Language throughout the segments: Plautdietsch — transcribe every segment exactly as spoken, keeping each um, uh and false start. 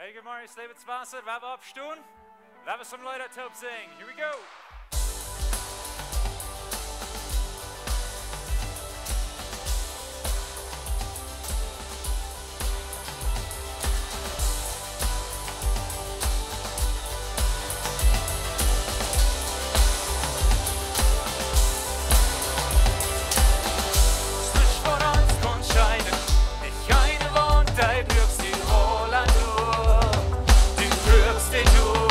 Hey, good morning, Slavitzwasser. Woa wie oppstonen? Woa wie some Leeda toop sinjen. Here we go. Slisch fa ons kaun scheenen, nich eene Waunt, dee bruckst du aula doa. Du bruckst dee doa.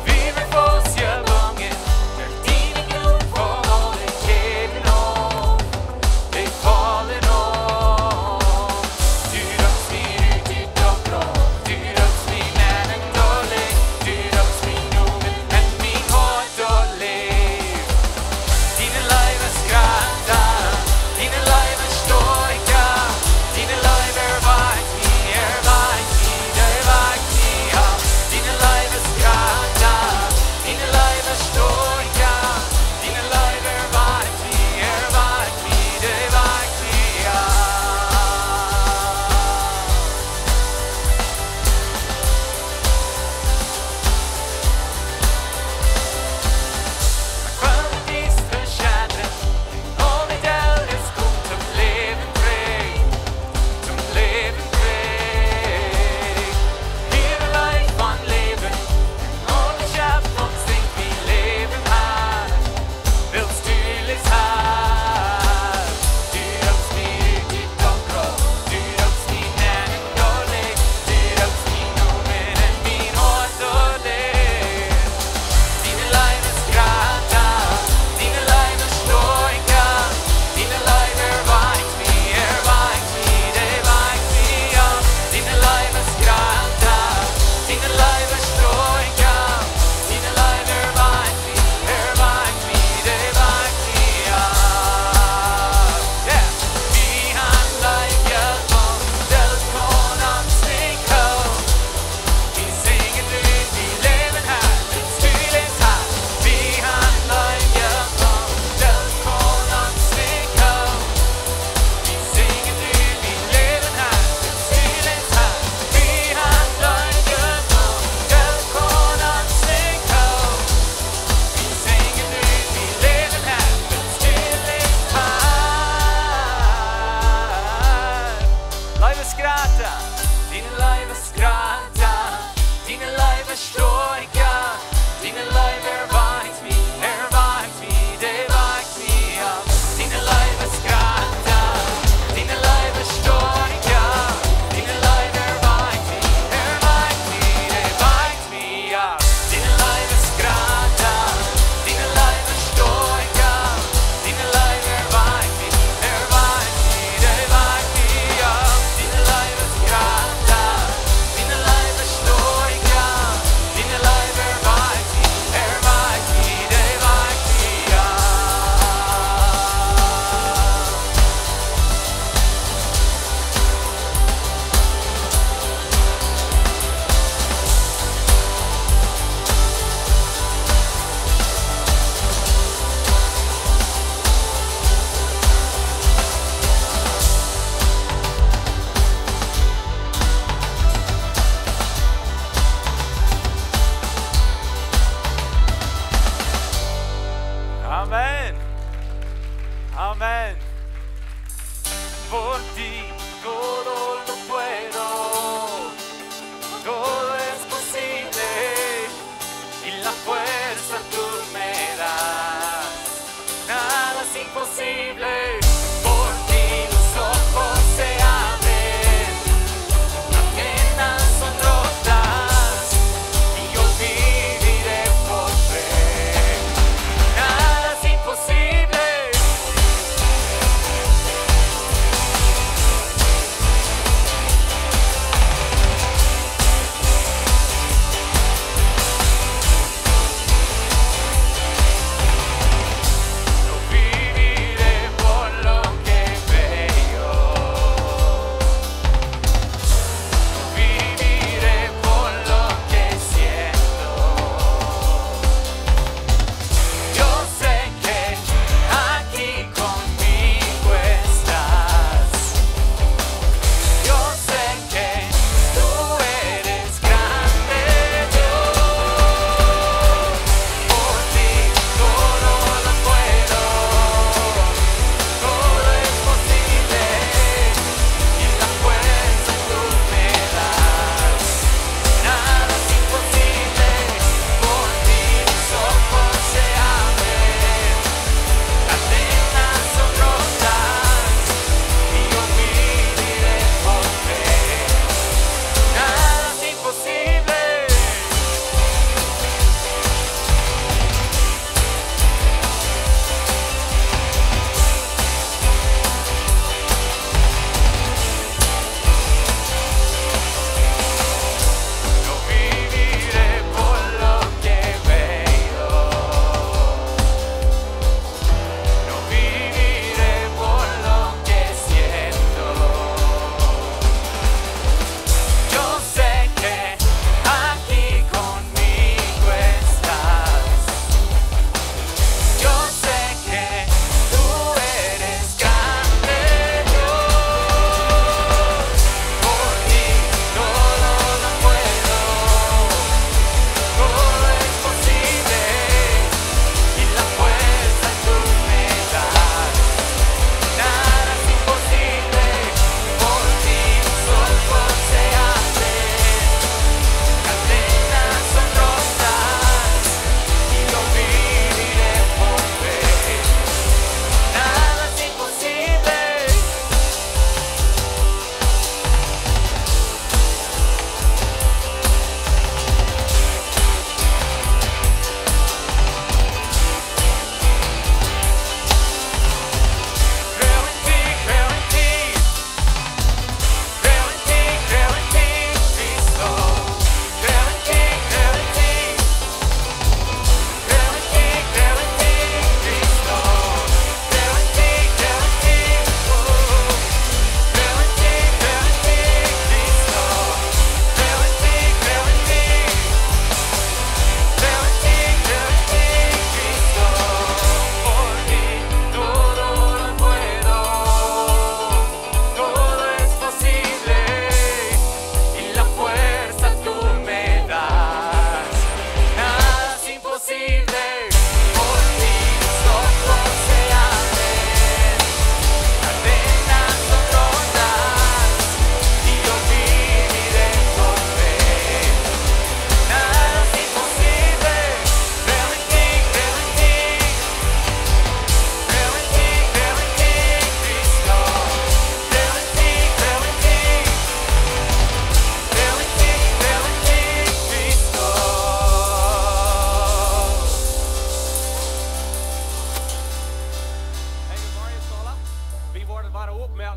Wie sent faust jebungen, derch diene Jnod von aule Kjäden auf. Dee faulen auf. Du röpst mie ut daut Graf, du röpst mie nenn en daut Licht, du röpst mienen Nomen en mien Hoat daut läft. Diene Leew es jrata, diene Leew es stoakja, diene Leew erwakjt mie, erwakjt mie, dee wakjt mie opp. Diene Leew es jrata, diene Leew es stoakja, diene Leew erwakjt mie, erwakjt mie, dee wakjt mie opp. Ekj well diene Liebe schaundren, un aul de Doot es, komm toom Läwen trigj, toom Läwen trigj. Hia Leew von Läwen, un aul de Schepunk sinjt: Wie läwen, Herr. Wiels du läfst, Herr. Du röpst mie ut daut Graf, du röpst mie nenn en daut Licht, du röpst mienen Nomen en mien Hoat daut läft. Diene Leew es jrata, diene Leew es stoakja, diene Leew erwakjt mie, erwakjt mie, dee wakjt mie opp. Diene Leew es jrata, diene Leew es stoakja, diene Leew erwakjt mie, erwakjt mie, dee wakjt mie opp. Yeah. Wie han Leew jefungen, daut kaun ons nich hoolen. Wie sinjen, wie läwen, Herr, wiels du läfst, Herr. Wie han Leew jefungen, daut kaun ons nich hoolen. Wie sinjen, wie läwen, Herr, wiels du läfst, Herr. Wie han Leew jefungen, daut kaun ons nich hoolen. Wie sinjen, wie läwen, Herr, wiels du läfst, Herr. Leew es jrata, diene Leew es jrata, diene Leew es stoakja, diene Leew erwakjt mie, erwakjt mie, dee wakjt mie opp. Diene Leew es jrata, diene Leew es stoakja, diene Leew erwakjt mie, erwakjt mie, dee wakjt mie opp. Diene Leew es jrata, diene Leew es stoakja, diene Leew erwakjt mie, erwakjt mie, dee wakjt mie opp. Diene Leew es jrata, diene Leew es stoakja, diene Leew erwakjt mie, erwakjt mie, dee wakjt mie opp. Amen. Amen. Por ti todo lo puedo, todo es posible, y la fuerza tú me das. Nada es imposible, por ti los ojos se abren, las cadenas son rotas, y yo viviré por fe. Nada es imposible. Yo viviré por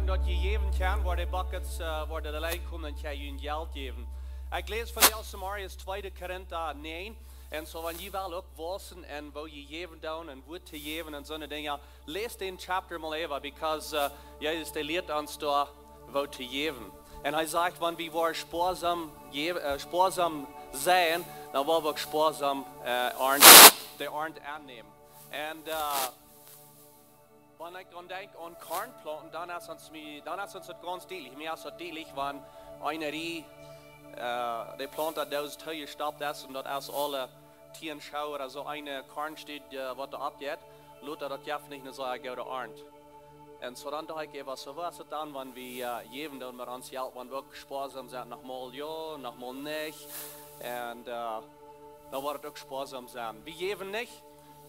Daut jie jäwen kjennen, woa de Buckets, äh, woa de Lien komen un kjenn jie Jelt jäwen. Ekj läs von de Elste Marius tweede Korinta näajen. Un soo, wan jie wellen uk wausen un woo jie jäwen doonen un woo to jäwen un soone Dinja, läst dän Chapter mol äwa, because, äh, Jesus, dee lieet ons doa, woo to jäwen. Un hee sajcht, wan wie woaren spoasam jäw-, äh, spoasam sennen, dan woaren wie uk spoasam, äh, Arnt, de Arnt aunnämen. Un, äh, wan ekj dan denkj aun Korn plaunten, dan es ons mie, dan es ons daut gaunz dietlich. Mie es daut dietlich, wan eene Rieej, äh, de Plauntadoos toojestoppt es un daut es aule tieen Schoo ooda soo eene Kornstudie, äh, waut doa oppjeit, lota daut jeft nich ne sea goode Arnt. Un soo dan docht ekj, ey, waut, soo waut es daut dan, wan wie, äh, jäwen doonen met ons Jelt, wan wie uk spoasam sent, noch mol jo, noch mol nich. Un, äh, dan woat et uk spoasam sennen. Wie jäwen nich,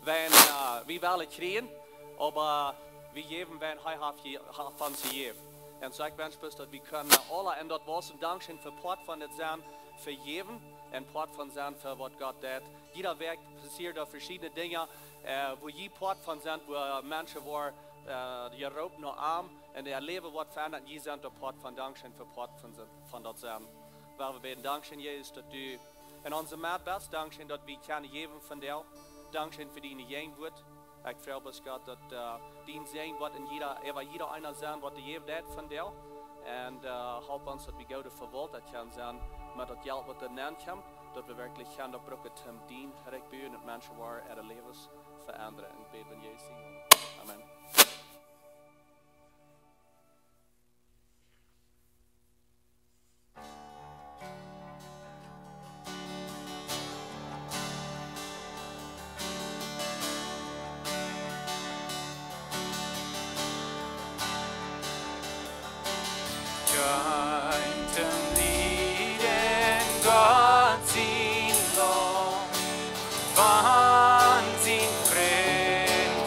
wan, äh, wie wellen kjrieen, oba wie jäwen, wan hee haft je-, haft ons jejäft. Un soo ekj wensch bloos, daut wie kjennen aula en daut wausen. Dankscheen fa Poat von dit sennen, fa jäwen, un Poat von sennen fa waut Gott deit. Jieda Wäakj passieren doa veschiedne Dinja, äh, wua jie Poat von sent, wua Menschen woaren, äh, jeroopt no am un äa Läwen woat veendat. Jie sent doa Poat von. Dankscheen fa Poat von se-, von daut sennen. Well wie bäden. Dankscheen, Jesus, daut du en onse Medd best. Dankscheen, daut wie kjennen jäwen von die. Dankscheen fa diene Jäajenwoat. Ekj froag bloos, Gott, daut, äh, dien Säajen woat en jieda, äwa jieda eena sennen, waut dee jäwen deit von die. Un, äh, help ons, daut wie goode Vewaulta kjennen sennen met daut Jelt, waut doa nenkjemt, daut wie werkjlich kjennen daut brucken, om dien Rikj buen un Menschen woaren äare Läwes veendren. Un bäd en Jesu Nomen. Amen. Kjeem to lieden Gott sien Laum, von sien Frind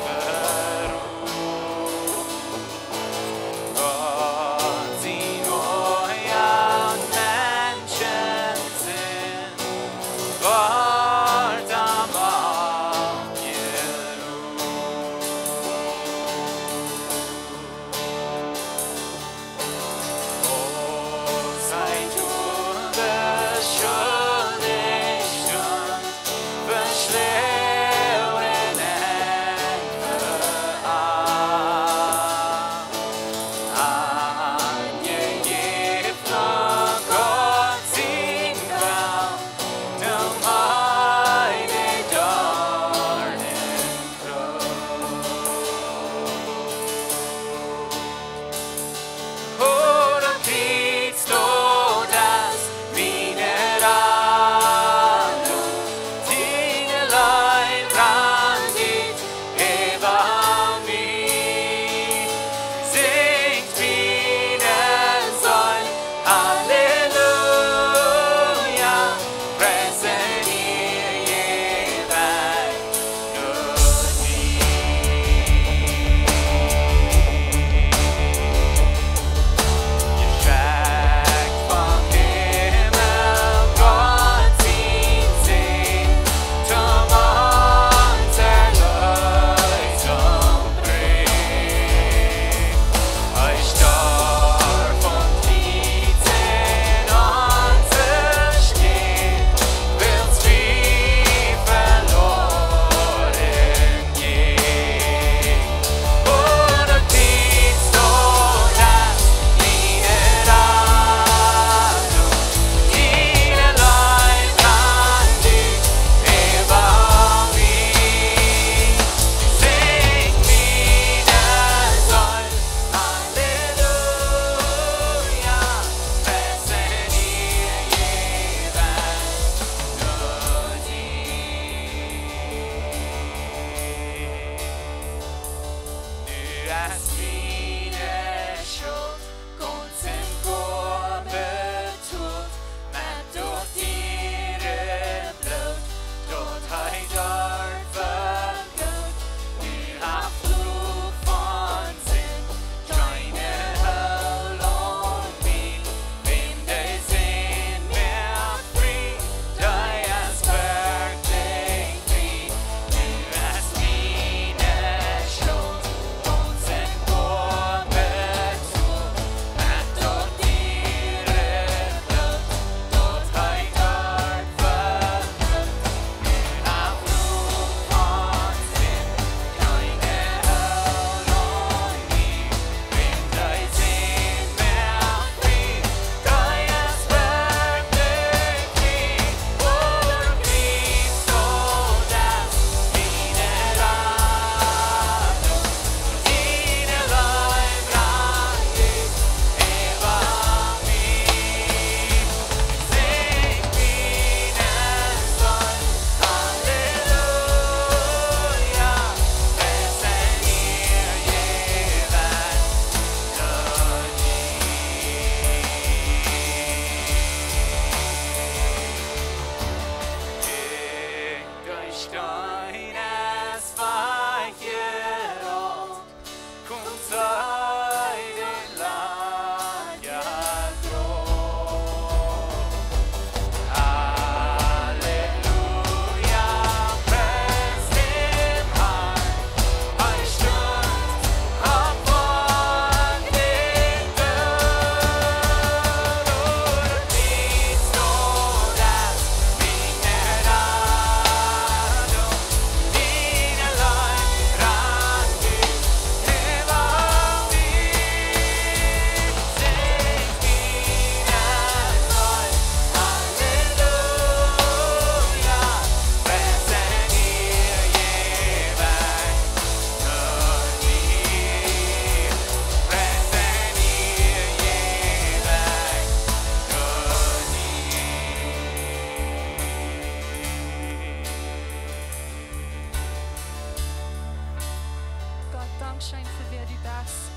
Dankscheen fa wäa du best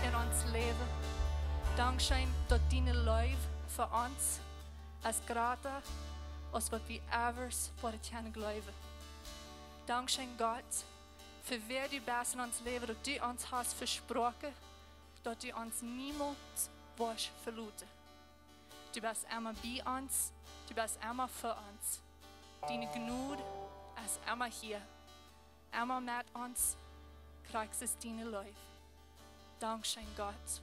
en ons Läwen. Dankscheen daut diene Leew fa ons es jrata aus waut wie ever wudden kjennen jleewen. Dankscheen, Gott, fa wäa du best en ons Läwen, daut du ons hast vesproaken, daut du ons niemols woascht veloten. Du best emma bie ons, du best emma fa ons. Diene Jnod es emma hia, emma met ons, krakjt soo aus diene Leew. Dankscheen, Gott.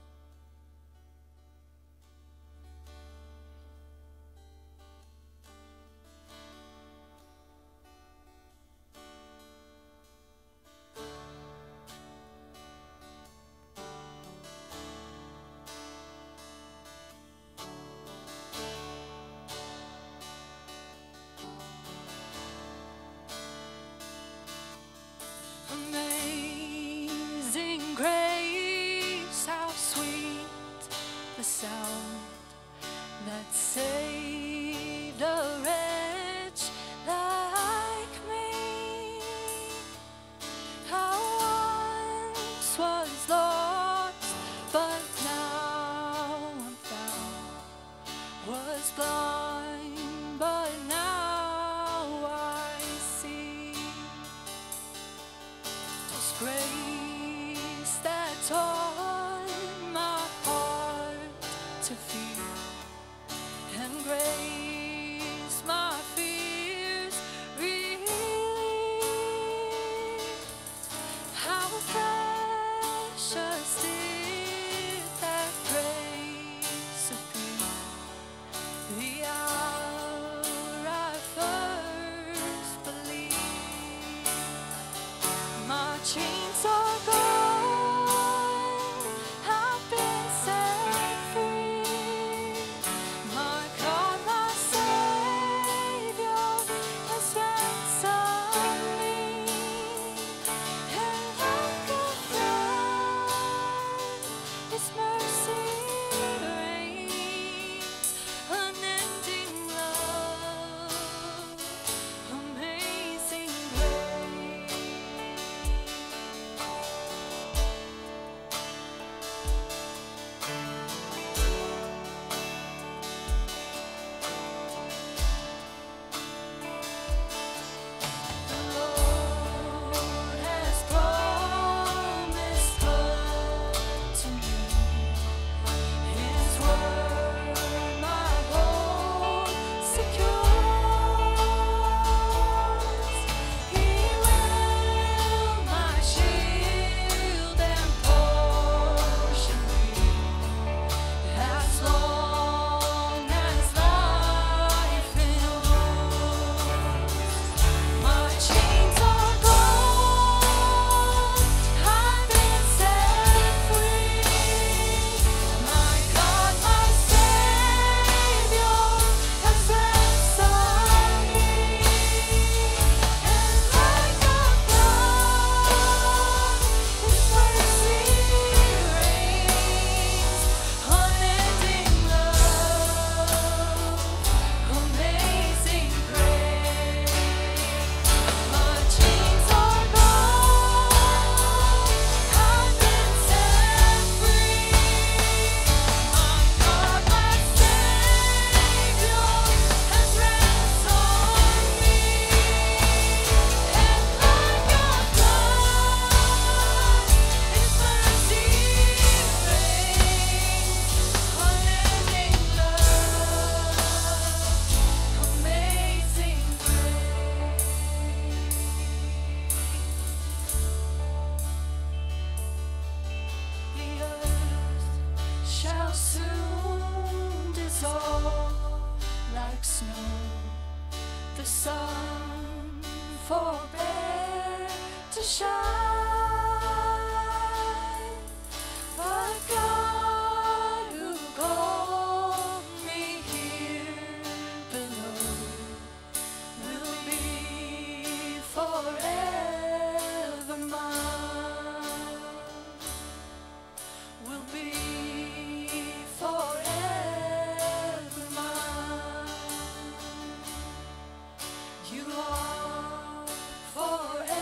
Amazing grace, how sweet the sound that saved a wretch like me. I once was lost, but now I'm found. Was blind, but now I see. 'Twas grace that taught my heart to fear, and grace my fears relieved. How precious did that grace appear, the hour I first believed. My chains are gone, I've been set free. My God, my Savior, has ransomed me. And like a flood, His mercy reigns, unending love, amazing grace. The Lord has promised love to me. His word my hope secures. He will my shield and portion be, as long as life endures. My chains are gone, I've been set free. My God, my Savior, has ransomed me. And like a flood, His mercy reigns, unending love, amazing grace. My chains are gone, I've been set free. My God, my Savior, has ransomed me. And like a flood, His mercy reigns, unending love, amazing grace. The earth shall soon dissolve like snow. The sun forbear to shine. But God, who called me here below, will be forever mine, will be forever mine. You are forever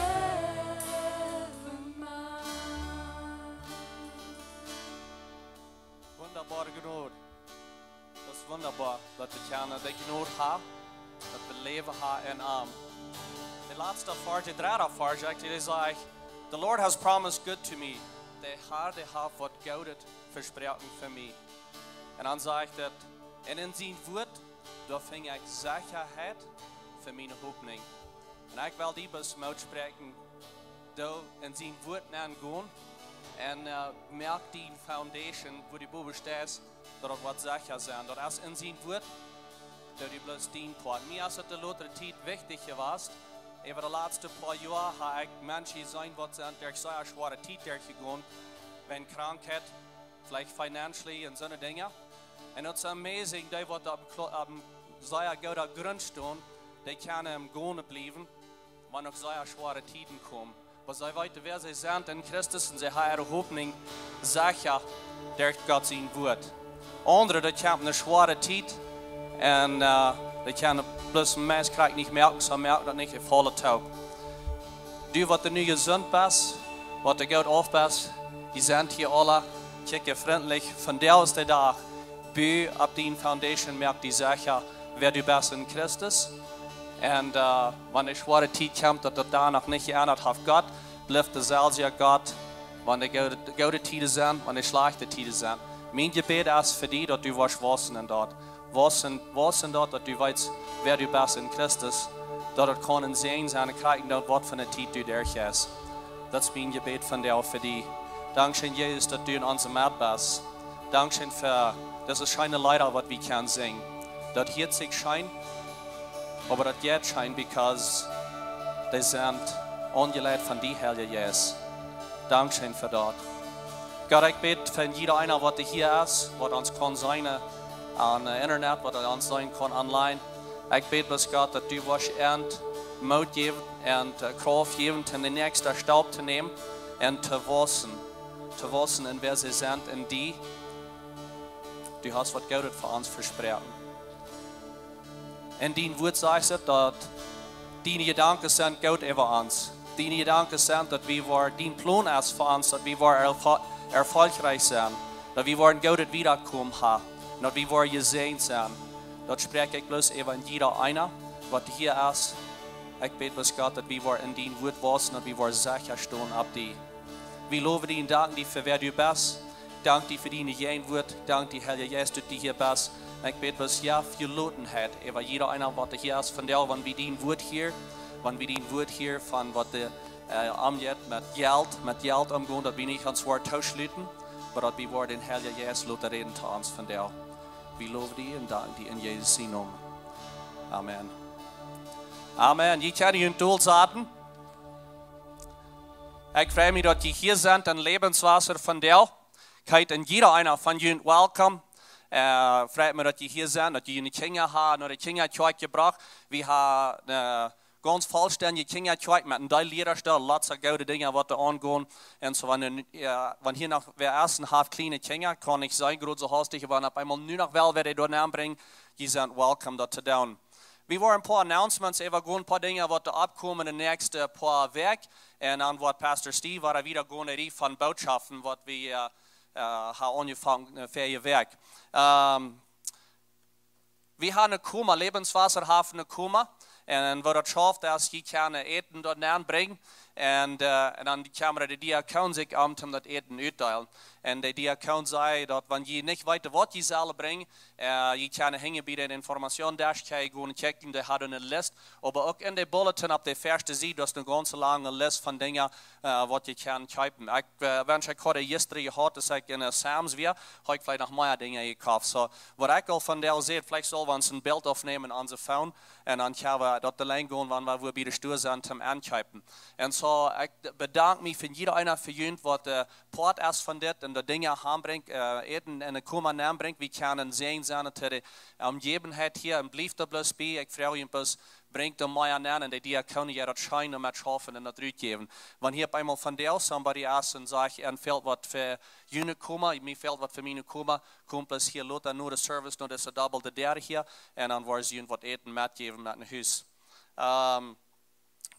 Wundaboa, daut wie kjennen de Jnod haben, daut wie Läwen haben en am. De latste Varsch, de dredde Varsch, sajcht, dee sajcht: "The Lord has promised good to me." De Herr, dee haft waut Goodet vesproaken fa mie. Un dan sajcht et: "Un en sien Wort, doa finj ekj Sechaheit fa miene Hopninj." Un ekj well die bloos Moot spräakjen, doo en sien Wort nenn gonen un, äh, moak dee Foundation, wua du bowen steist, daut et waut secha sent. Daut es en sien Wort, doo du bloos dien Poat. Mie es et de latste Tiet wichtich jewast. Äwa de latste poa Joa hab ekj Menschen jeseenen, waut sent derch sea schwoare Tiet derchjegonen, wäajen Krankheit, veleicht financially un soone Dinja. Un daut es amazing, dee waut opp, Klo- opp sea gooden Grunt stonen, dee kjennen em Gonen bliewen, wan uk sea schwoare Tieden komen. Oba see weeten, wäa see sent en Christus un see haben äare Hopninj secha derch Gott sien Wort. Aundre, dee kjennen eene schwoare Tiet un, äh, dee kjennen bloos meist krakjt nich moaken, soo moaken daut nich, dee faulen too. Du, waut du nu jesunt best, waut du goot auf best, dee sent hia aula, kjikj frintlich. Vondoag es de Dach, bu opp dien Foundation, moak die secha, wäa du best en Christus. Un, äh, wan de schwoare Tiet kjemt, daut daut doa noch nich jeendat haft, Gott blift deselwja Gott, wan de goode, goode Tieden sent, wan de schlajchte Tieden sent. Mien Jebäd es fa die, daut du woascht waussen en daut. Waussen, waussen daut, daut du weetst, wäa du best en Christus, daut et kaun een Säajen sennen, krakjt daut waut fa eene Tiet du derchjeist. Daut es mien Jebäd vondoag fa die. Dankscheen, Jesus, daut du en onse Medd best. Dankscheen fa dise scheene Leeda, waut wie kjennen sinjen. Daut hieet sikj scheen, oba daut jeit scheen, because dee sent aunjeleit von die, Heilja Jeist. Dankscheen fa daut. Gott, ekj bäd fa jieda eena, waut hia es, waut ons kaun seenen, aun, äh, Internet, waut ons seenen kaun online. Ekj bäd bloos, Gott, daut du woascht an Moot jäwen un, äh, Krauft jäwen, om dän näakjsten Stap to nämen un to waussen. To waussen en wäa see sent en die. Du hast waut Goodet fa ons vesproaken. En dien Wort sajcht et, daut diene Jedanken sent goot äwa ons. Diene Jedanken sent, daut wie woaren, dien Plon es fa ons, daut wie woaren erfol-, erfolgreich sennen, daut wie woaren goodet Wiederkomen haben, daut wie woaren jesäajent sennen. Daut spräakj ekj bloos äwa jieda eena, waut hia es. Ekj bäd bloos, Gott, daut wie woaren en dien Wort waussen, daut wie woaren secha stonen opp die. Wie lowen die un danken die fa wäa du best. Dank die fa diene Jäajenwoat. Dank die, Heilja Jeist, daut du hia best. Un ekj bäd bloos, jo, Velotenheit äwa jieda eena, waut hia es vondoag, wan wie dien Wort hieren, wan wie dien Wort hieren von waut de, äh, omjeit met Jelt, met Jelt omgonen, daut wie nich ons Wort tooschluten, oba daut wie woaren dän Heiljen Jeist loten räden to ons vondoag. Wie lowen die un danken die en Jesus sienen Nomen. Amen. Amen. Jie kjennen junt dol saten. Ekj frei mie, daut jie hia sent en Lebenswasser vondoag. Ekj heet en jieda eena von junt welkom. Äh, frei mie, daut jie hia sent, daut jie june Kjinja haben no de Kjinjakjoakj jebrocht. Wie haben eene gaunz vollstendje Kjinjakjoakj met een Deel Liera, latste goode Dinja, waut doa aungonen. Un soo, wan, äh, wan hia noch wäa es un haft kjliene Kjinja, kaun ekj sennen, groot soo hastich, wan opp eemol nu noch wäa, wäa dee doa nenbrinjen, jie sent welkom, daut to doonen. Wie woaren een poa Announcements äwagonen, een poa Dinja, waut doa oppkomen en de näakjste poa Wäakj. Un dan woat Pastor Steve wada wieda gonen, de Rieej von Botschaften, waut wie, äh, äh, haben aunjefongen, äh, verje Wäakj. Ähm, wie haben een Koma, Lebenswasser haft een Koma. Un waut daut schauft, es, jie kjennen Äten doa nenbrinjen. Un, äh, un dan kjemmat de Diakon sikj om, om daut Äten uttodeelen. Un de Diakon säd, daut wan jie nich weeten, waut jie sellen brinjen, äh, jie kjennen hinjen bie dän Informationsdesk gonen kjikjen, dee haben eene List. Oba uk en de Bulletin opp de ieeschte Sied, daut es eene gaunz lange List von Dinja, äh, waut jie kjennen kjeepen. Ekj, äh, wan ekj haud jistren jehaut, daut ekj en, äh, Sam's wia, haud ekj veleicht noch mea Dinja jekoft. Soo, waut ekj aul vondoag säd, veleicht sell wie ons een Bilt oppnämen aun onse Phone un dan kjenn wie daut de Lien gonen, wan wie wua bie de Stua sent, om aunkjeepen. Un soo, ekj bedank mie fa jieda eena von junt, waut, äh, Poat es von dit un de Dinja aunbrinjt, äh, Äten en de Koma nenbrinjt. Wie kjennen seenen, seenen to de Omjäwenheit hia un bliewt doa bloos bie. Ekj froag junt bloos, brinjt doa mea nen un de Diakonen, jo, daut scheen met schaufen un daut rutjäwen. Wan hia opp eemol vondoag somebody es un sajcht, an fält waut fa june Koma, mie fält waut fa miene Koma, komt bloos hia lota no de Service, no dise Dobbel de Däa hia, un dan woa wie junt waut Äten metjäwen met no Hus. Ähm,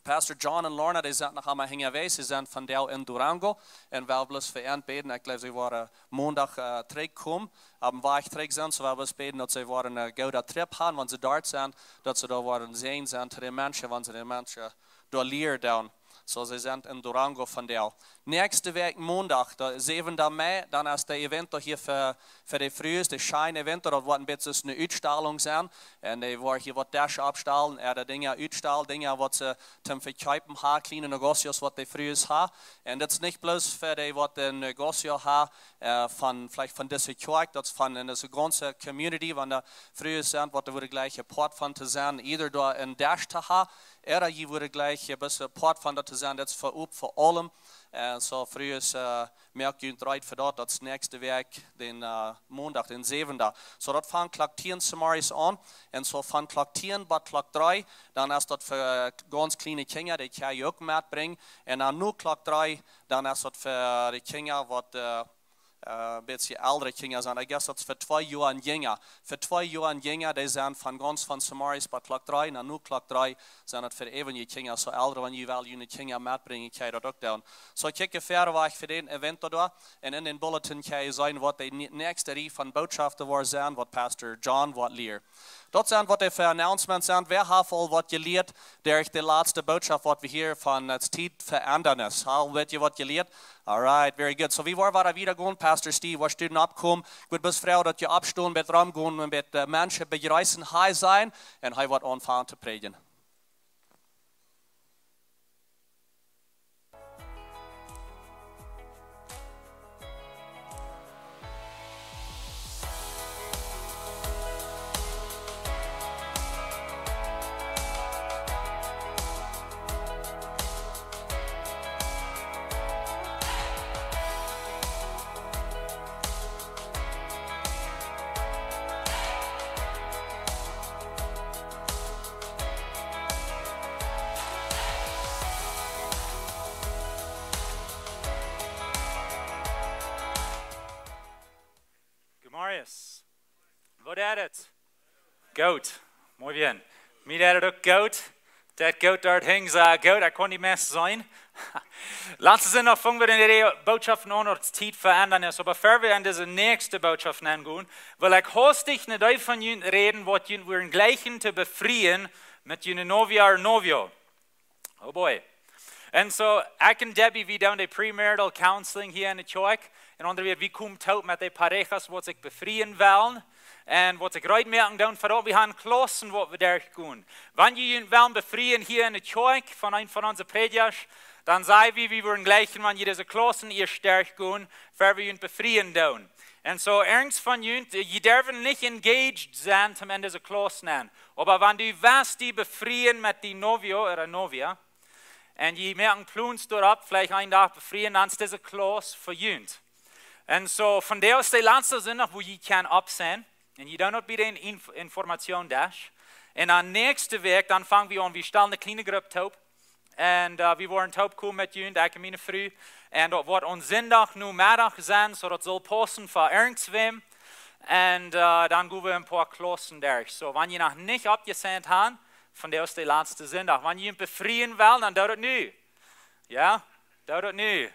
Pastor John un Lorna, dee sent noch emma unjawäajes. See sent vondoag en Durango. Un wie wellen bloos fa an bäden. Ekj jleew, see woaren Mondach, äh, trigjkomen. Opp dän Wajch trigj sent, soo wie wellen bloos bäden, daut see woaren eenen gooden Trip haben, wan see doa sent, daut see doa woaren Säajen sennen to de Menschen, wan see de Menschen doa lieren doonen. Soo, see sent en Durango vondoag. Näakjste Wäakj Mondach, de säwende Mei, dan es de Event hia fa, fa de Frues, de Shine Event, daut woat een bät eene Utstellung sennen. Un dee woaren hia waut Deschen oppstalen, äh, de Dinja utstalen, Dinja waut see toom vekjeepen haben, kjliene Negocios waut de Frues haben. Un daut es nich bloos fa dee waut een Negocio haben, äh, von, veleicht von dise Kjoakj, daut es von dise gaunze Community, wan de Frues sent, waut doa wudden jlikj een Poat von to sennen, either doa een Desch to haben, ooda jie wudden jlikj een bät Poat von daut to sennen, daut es fa, fa aulem. Äh, soo, Frues, äh, moakt junt reed fa daut, daut es näakjste Wäakj, dän, äh, Mondach, dän säwenden. Soo, daut fangt Klock tieen zemorjes aun. Un soo von Klock tieen bat Klock dree, dan es daut fa, äh, gaunz kjliene Kjinja, dee kjenn jie uk metbrinjen. Un dan no Klock dree, dan es daut fa de Kjinja waut, äh, äh, een bät elre Kjinja sent. I guess daut es fa twee Joa un jinja. Fa twee Joa un jinja, dee sent von gaunz von zemorjes bat Klock dree, un dan no Klock dree sent daut fa äwje Kjinja. Soo, Elren, wan jie wellen june Kjinja metbrinjen, kjenn jie daut uk doonen. Soo, kjikj, wieda wajch fa dän Event doa. Un en dän Bulletin kjenn jie seenen, waut de nä-, näakjste Rieej von Botschoften woat sennen, waut Pastor John woat lieren. Daut sent waut de fa Announcements sent. Wäa haft aul waut jelieet derch de latste Botschaft, waut wie hia von, äh, Tiet fa Endanis? Aul een bät waut jelieet? All right, very good. Soo, wie woaren wada wieda gonen. Pastor Steve, woascht du dan oppkomen? Ekj wudd bloos froagen, daut jie oppstonen, een bät romgonen, een bät, äh, Menschen bejreessen, hia sennen, un hee woat aunfangen to prädjen. Gemarius. Woo jeit et? Goot. Muy bien. Mie jeit et uk goot. Daut goot doa hinjen, saj ekj, goot, ekj kaun nich mea sennen. Latsten Sindach fungen wie en de Botschaft aun, daut Tiet fa Endanis. Oba ea wie en dise näakjste Botschaft nengonen, well ekj hastich no dee von junt räden, waut junt wudden jlikjen to befrieen met june novia or novio. Oh boy. Un soo, ekj un Debbie, wie doonen de premarital counseling hia en de Kjoakj. En aundre Wieed, wie komen toop met de parejas, waut sikj befrieen wellen. Un waut sikj reed moaken doonen, fa daut wie haben Klaussen, waut wie derchgonen. Wan jie junt wellen befrieen hia en de Kjoakj von eenen von onse Prädjasch, dan saj wie, wie wudden jlikjen, wan jie dise Klaussen ieescht derchgonen, ea wie junt befrieen doonen. Un soo, irjent von junt, äh, jie derwen nich engaged sennen, toom en dise Klauss nenn. Oba wan du west die befrieen met dien novio ooda novia, un jie moaken Plons doaropp, veleicht eenen Dach befrieen, dan es dise Klauss fa junt. Un soo, vondoag es de latste Sindach, wua jie kjennen opp sennen. Un jie doonen daut bie dän Inf-, Information Desk. Un dan näakjste Wäakj, dan fang wie aun, wie stalen eene kjliene Grupp toop. Un, äh, wie woaren toop komen met junt, ekj un miene Fru. Un daut woat aum Sindach Nomeddach sennen, soo daut saul paussen fa irjentwäm. Un, äh, dan gonen wie een poa Klaussen derch. Soo, wan jie noch nich oppjeseint haben, vondoag es de latste Sindach. Wan jie junt befrieen wellen, dan doot daut nu. Jo? Doot daut nu.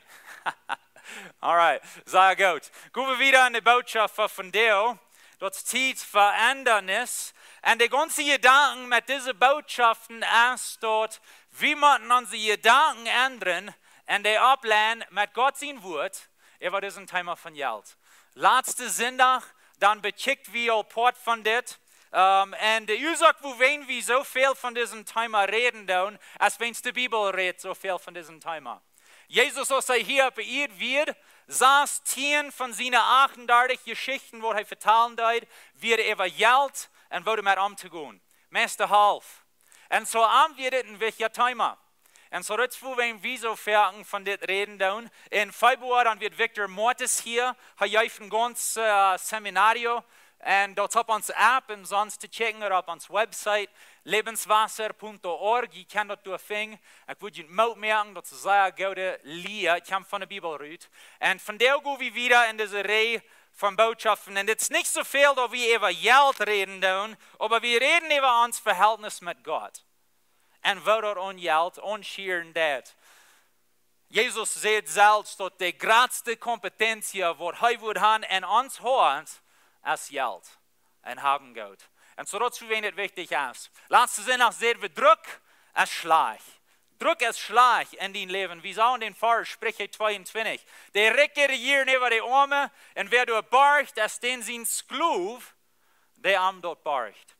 All right, sea goot. Gonen wie wieda en de Botschaft von vondoag. Daut es Tiet fa Endanis. Un de gaunze Jedanken met dise Botschaften es daut, wie motten onse Jedanken endren un dee oppläden met Gott sien Wuat äwa disen Thema von Jelt. Latsten Sindach, dan bekjikjt wie aul Poat von dit. Ähm, un de Uasoak, wuarom wie soo väl von disen Thema räden doonen, es wiels de Bibel rät soo väl von disen Thema. Jesus, aus hee hia opp de Ieed wia, sass tieen von siene achtundartich Jeschichten, waut hee vetalen deed, wia äwa Jelt un woo doamet omtogonen. Meist de Halft. Un soo aun wia dit een wichtja Thema. Un soo daut es wuarom wie soo väl von dit räden doonen. En Februar dan wia Victor Mortis hia. Hee jeef een gaunz, äh, Seminario. Un daut es opp onse App un sest to checken ooda opp onse Website, lebenswasser punto org. Jie kjennen daut doa finjen. Ekj wudd junt Moot moaken, daut es sea goode Lia, kjemt von de Bibel rut. Un vondoag gonen wie wieda en dise Reaj von Botschaften. Un dit es nich soo väl daut wie äwa Jelt räden doonen, oba wie räden äwa ons Vehältnis met Gott. un woo daut aun Jelt aunschieren deit. Jesus säd selfst daut de jratste Kompetenz waut hee wudd han en ons Hoat es Jelt un haben Goot. Un soo daut es fa wan et wichtich es. Latste Sindach säd wie, Druck es schlajcht. Druck es schlajcht en dien Läwen. Wie sagen dän Varsch, Spricha tweeuntwintich. De Rikje rejieren äwa de Oame, un wäa doa borcht, es dän sien Sklow, dee am daut borcht.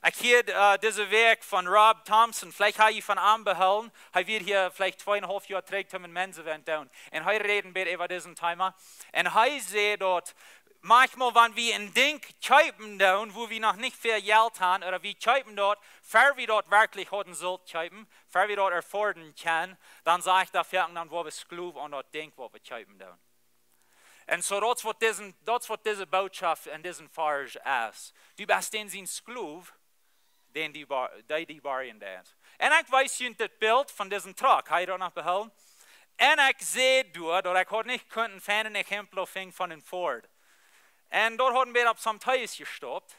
Ekj hieed äh, dise Wäakj von Rob Thompson, veleicht ha jie von am behoolen, hee wia hia veleicht tweeunhalf Joa trigj, toom een Mensa-Event doonen. Un hee räd een bät äwa disen Thema. Un hee säd daut, maunchmol, wan wie een Dinkj kjeepen doonen, wua wie noch nich väl Jelt han, ooda wie kjeepen daut, ver wie daut werkjlich hauden sullt kjeepen, ver wie daut afforden kjennen, dan saj ekj doa foaken, dan woa wie Sklow aun daut Dinkj waut wie kjeepen doonen. Un soo daut es waut dise, daut es waut dise Bootschoft en disen Varsch es. Du best dän sien Sklow, dän die bar-, dee die borjen deit. Un ekj wees junt dit Bilt von disen Truck, ha jie daut noch behoolen? Un ekj säd doa, daut ekj haud nich kunt een feinet Exempel finjen von een Ford. Un daut haud een bät opp some Tires jestopt.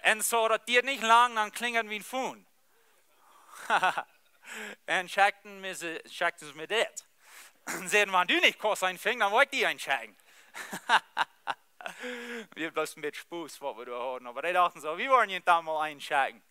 Un soo daut dieed nich lang, dan klinjad mien Phone. Un schekjten mie, schekjten see mie dit. Un säden, wan du nich kaust een finjen, dan woa ekj die een schekjen. Wie bloos een bät Spos waut wie doa hauden. Oba dee dochten soo, wie woaren junt dan mol een schekjen.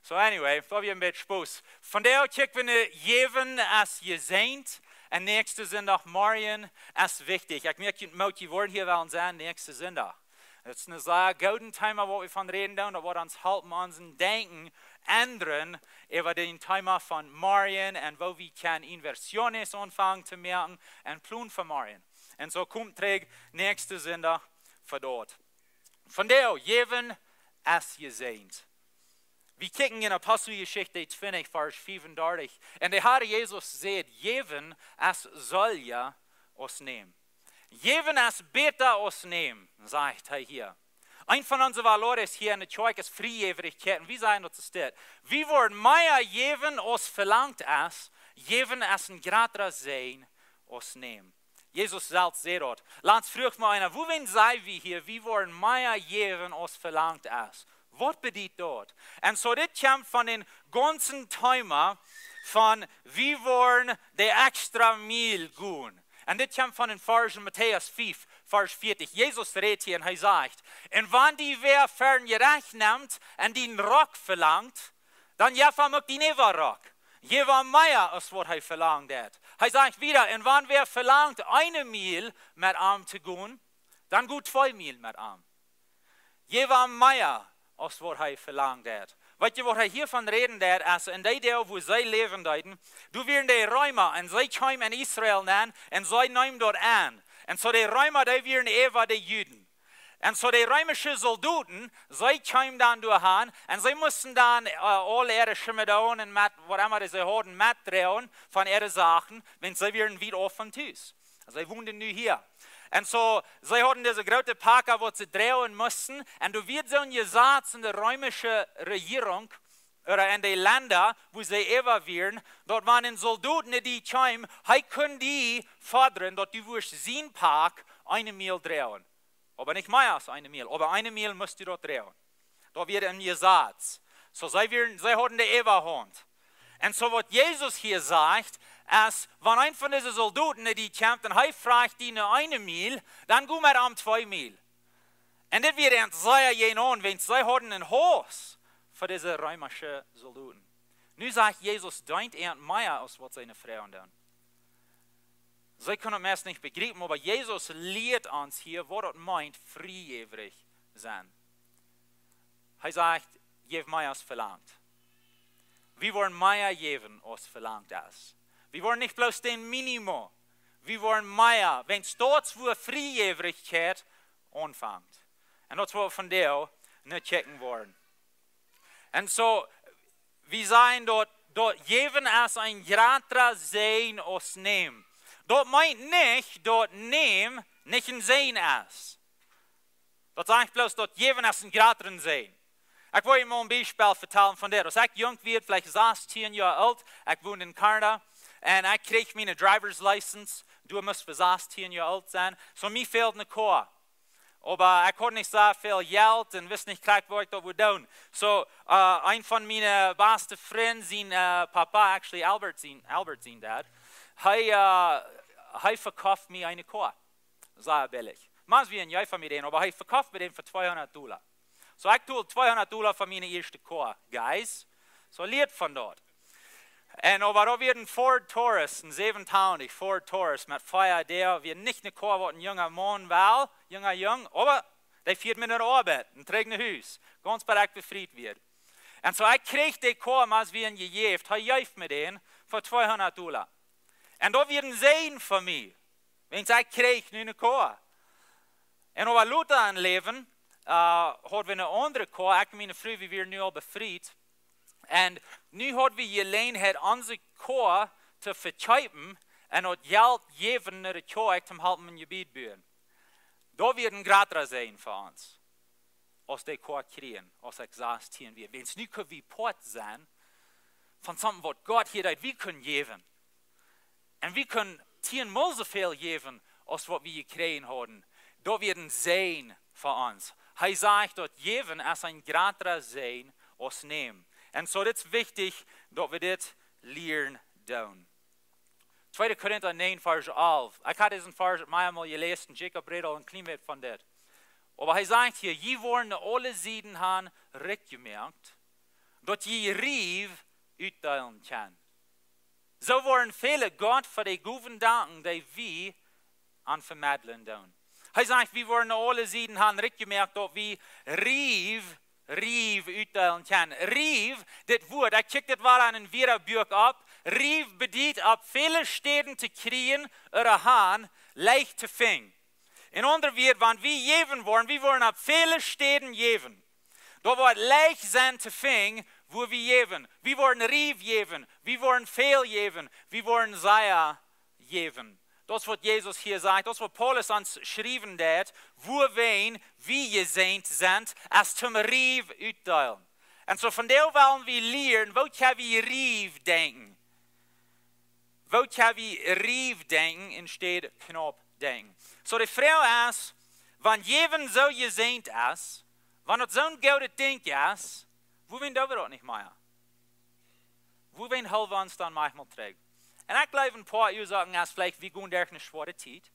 So anyway, daut wia een bät Spos. Vondoag kjikj wie no Jäwen es jesäajent. Un näakjsten Sindach Morjen es wichtich. Ekj moak junt Moot, jie woaren hia wellen sennen näakjsten Sindach. Daut es een sea goodet Thema waut wie von räden doonen. Daut woat ons halpen, ons Denkjen endren äwa daut Thema von Morjen un woo wie kjennen Inversiones aunfangen to moaken un Plon fa Morjen. Un soo komt trigj näakjsten Sindach fa daut. Vondoag, Jäwen es jesäajent. Wie kjikjen en Aposteljeschicht twintich, Varsch fiefundartich. Un de Herr Jesus säd, Jäwen es seeliga aus nämen. Jäwen es bäta aus nämen, sajcht hee hia. Eent von onse valores hia en de Kjoakj es Friejäwrichkjeit. Un wie sajen daut es dit. Wie woaren mea jäwen aus velangt es. Jäwen es een jratra Säajen aus nämen. Jesus selfst säd daut. Latst fruach mie eena, wuarom saj wie hia, wie woaren mea jäwen aus velangt es? Waut bediet daut? Un soo dit kjemt von dän gaunzen Thema von wie woaren de extra Miel gonen. Un dit kjemt von een Varsch en Matäus fief, Varsch vieetich. Jesus rät hia un hee sajcht, un wan die wäa ver een Jerecht nemt un dien Rock velangt, dan jeff am uk dien Äwarock. Jeff am mea aus waut hee velangt haft. Hee sajcht wieda, un wan wäa velangt, eene Miel met am to gonen, dan go twee Miel met am. Jeff am mea aus waut hee velangt haft. Weet jie, waut hee hia von räden deed, es en dee Doag, wua see läwen deeden, doa wieren de Reema un see kjeemen en Israel nenn un see neemen daut aun. Un soo de Reema, dee wieren äwa de Juden. Un soo de reemische Soldoten, see kjeemen dan doa han un see musten dan äh, aul äare Schemadaun un met, waut emma see hauden, metdroagen von äare Sachen, wiels see wieren wiet auf von Tus. See woonden nu hia. Un soo, see hauden dise groote Paka, waut see droagen musten. Un doa wia soon Jesaz en de reemische Rejierunk, ooda en de Lenda, wua see äwa wieren, daut wan een Soldot no die kjeem, hee kunn die fodren, daut du wurscht sien Pak eene Miel droagen. Oba nich mea aus eene Miel, oba eene Miel must du daut droagen. Daut wia een Jesaz. Soo see wieren, see hauden de Äwahaunt. Un soo waut Jesus hia sajcht, es, wan eena von dise Soldoten no die kjemt un hee fruacht die no eene Miel, dan go met am twee Miel. Un dit wia eent sea jäajenaun, wiels see hauden een Hauss fa dise reemische Soldoten. Nu sajcht Jesus, deent an mea aus waut see no fruagen doonen. See kunnen daut meist nich bejriepen, oba Jesus lieet ons hia, waut daut meent, friejäwrich sennen. Hee sajcht, jeff mea aus velangt. Wie woaren mea jäwen aus velangt es. Wie woaren nich bloos dän Minimum. Wie woaren mea, wiels daut es wua Friejäwrichkjeit aunfangt. Un daut es wua wie vondoag no kjikjen woaren. Un soo, wie sajen daut, daut jäwen es een jratra Säajen aus nämen. Daut meent nich daut nämen nich een Säajen es. Daut sajcht bloos daut jäwen es een jratra Säajen. Ekj well junt mol een Biespel vetalen von dit. Aus ekj junk wia, veleicht sastieen Joa oolt, ekj wond en Kanada. Un ekj kjrieech miene driver's license. Doa must wie sastieen Joa oolt sennen. Soo mie fäld ne Koa. Oba ekj haud nich soo väl Jelt un wist nich krakjt waut ekj doa wull doonen. So, äh, een von miene baste Frind, sien, äh, Papa, actually Albert sien, Albert sien Dad, hee, äh, hee vekoft mie eene Koa. Sea billich. Mau aus wie een Jei von mie dän, oba hee vekoft mie dän fa tweehundat Dolla. So, ekj told tweehundat Dolla fa miene ieeschte Koa, guys. So, lieet von doa. Un oba doa wia een Ford Taurus, een säwentachentwintich Ford Taurus met vea Däa, wia nich eene Koa waut een junga Maun well, junga Jung, oba dee fieed mie no de Oabeit un trigj no Hus, gaunz bat ekj befriet wia. Un so, ekj kjrieech dee Koa, mau aus wie am jejäft, hee jeef mie dän fa tweehundat Dolla. Un daut wia een Säajen fa mie, wiels ekj kjrieech nu eene Koa. Un oba lota em Läwen, äh, haud wie eene aundre Koa, ekj un miene Fru, wie wieren nu aul befriet. Un nu haud wie Jeläajenheit, onse Koa to vekjeepen un daut Jelt jäwen no de Kjoakj toom halpen een Jebied buen. Daut wia een jratra Säajen fa ons, aus dee Koa kjrieen, aus ekj sastieen wia. Wiels nu kunn wie Poat sennen von something waut Gott hia deed, wie kunnen jäwen. Un wie kunnen tieenmol soo väl jäwen aus waut wie jekjräajen hauden. Daut wia een Säajen fa ons. Hee sajcht, daut jäwen es een jratra Säajen aus nämen. Un so, dit es wichtich, daut wie dit lieren doonen. Tweede Korinta näajen, Varsch alf. Ekj haud disen Varsch meamol jeläsen, Jacob räd aul een kjlien bät von dit. Oba hee sajcht hia: "Jie woaren no aule Sieden han rikj jemoakt, daut jie Riew utdeelen kjennen. Soo woaren väle Gott fa de Gowen danken, dee wie an vemedlen doonen." Hee sajcht, wie woaren no aule Sieden han rikj jemoakt, daut wie Riew, Riew utdeelen kjennen. Riew, dit Wuat, ekj kjikj dit wada en een Wieetbuak opp. Riew bediet opp väle Städen to kjrieen ooda han, leicht to finjen. En aundre Wieed, wan wie jäwen woaren, wie woaren opp väle Städen jäwen. Daut woat leicht sennen to finjen, wua wie jäwen. Wie woaren Riew jäwen, wie woaren väl jäwen, wie woaren sea jäwen. Daut es waut Jesus hia sajcht, daut es waut Paulus ons schriewen deed, wuawäajen wie jesäajent sent, es toom Riew utdeelen. Un so, vondoag wellen wie lieren, woo kjenn wie Riew denkjen. Woo kjenn wie Riew denkjen enne Städ Knaup denkjen. So, de Froag es, wan jäwen soo jesäajent es, wan daut soon goodet Dinkj es, wuawäajen doo wie daut nich mea? Wuawäajen hool wie ons dan maunchmol trigj? Un ekj jleew, een poa Uasoaken es veleicht, wie gonen derch eene schwoare Tiet.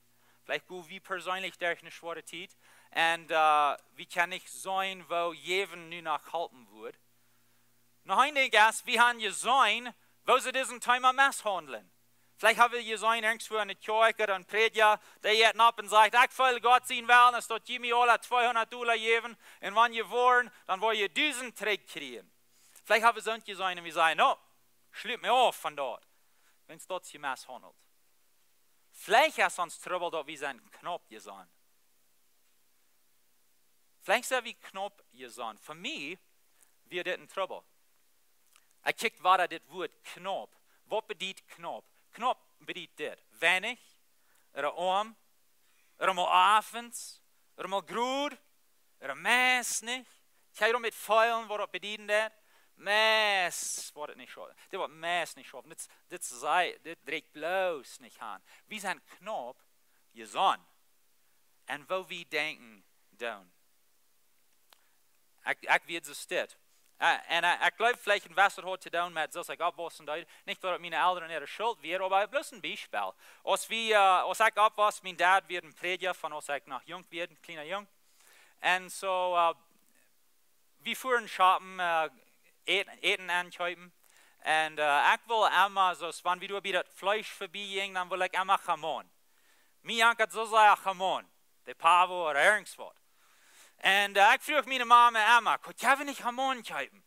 Veleicht go wie perseenlich derch eene schwoare Tiet. Un, äh, wie kjennen nich seenen, woo jäwen nu noch halpen wudd. Noch een Dinkj es, wie han jeseenen, woo see dit Thema misshaundlen. Veleicht ha wie jeseenen, irjentwua enne Kjoakj ooda een Prädja, dee jeit opp un sajcht: "Ekj feel Gott sien Wellen es, daut jie mie aula tweehundat Dolla jäwen, un wan jie woaren, dan woa jie dusent trigj kjrieen." Veleicht ha wie soont jeseenen un wie sajen: "No, schlut mie auf von daut, wan daut jie misshaundelt." Veleicht es ons Trubbel, daut wie sent knaup jeseenen. Veleicht sent wie knaup jeseenen. Fa mie wia dit een Trubbel. Ekj kjikj wada dit Wuat knaup. Waut bediet knaup? Knaup bediet dit: weinich, ooda oam, ooda mau äwent, ooda mau groot, ooda meist nich. Kjenn jie daut met feelen, waut daut bedieden deit? Meist woat et nich schaufen. Dit woat meist nich schaufen. Dit, dit sei, dit dräajt bloos nich aun. Wie sent knaup jeseenen. Un woo wie denkjen doonen. Ekj, ekj wia soo stell. Äh, un, äh, ekj jleew, veleicht een bät haud to doonen met soo aus ekj oppwaussen deed. Nich daut et miene Elren äare Schult wia, oba bloos een Biespel. Aus wie, äh, aus ekj oppwauss, mien Dad wia een Prädja von aus ekj noch junk wia, een kjliena Jung. Un so, äh, wie fuaren shoppen, äh, Äten, Äten enkjeepen. Un, äh, ekj wull emma, soo aus wan wie doa bie daut Fleesch verbie jinjen, dan wull ekj emma jamón. Mie jankad soo sea jamón. De pavo ooda irjentwaut. Un, äh, ekj fruach miene Mame emma: "Kaun ekj nich jamón kjeepen?"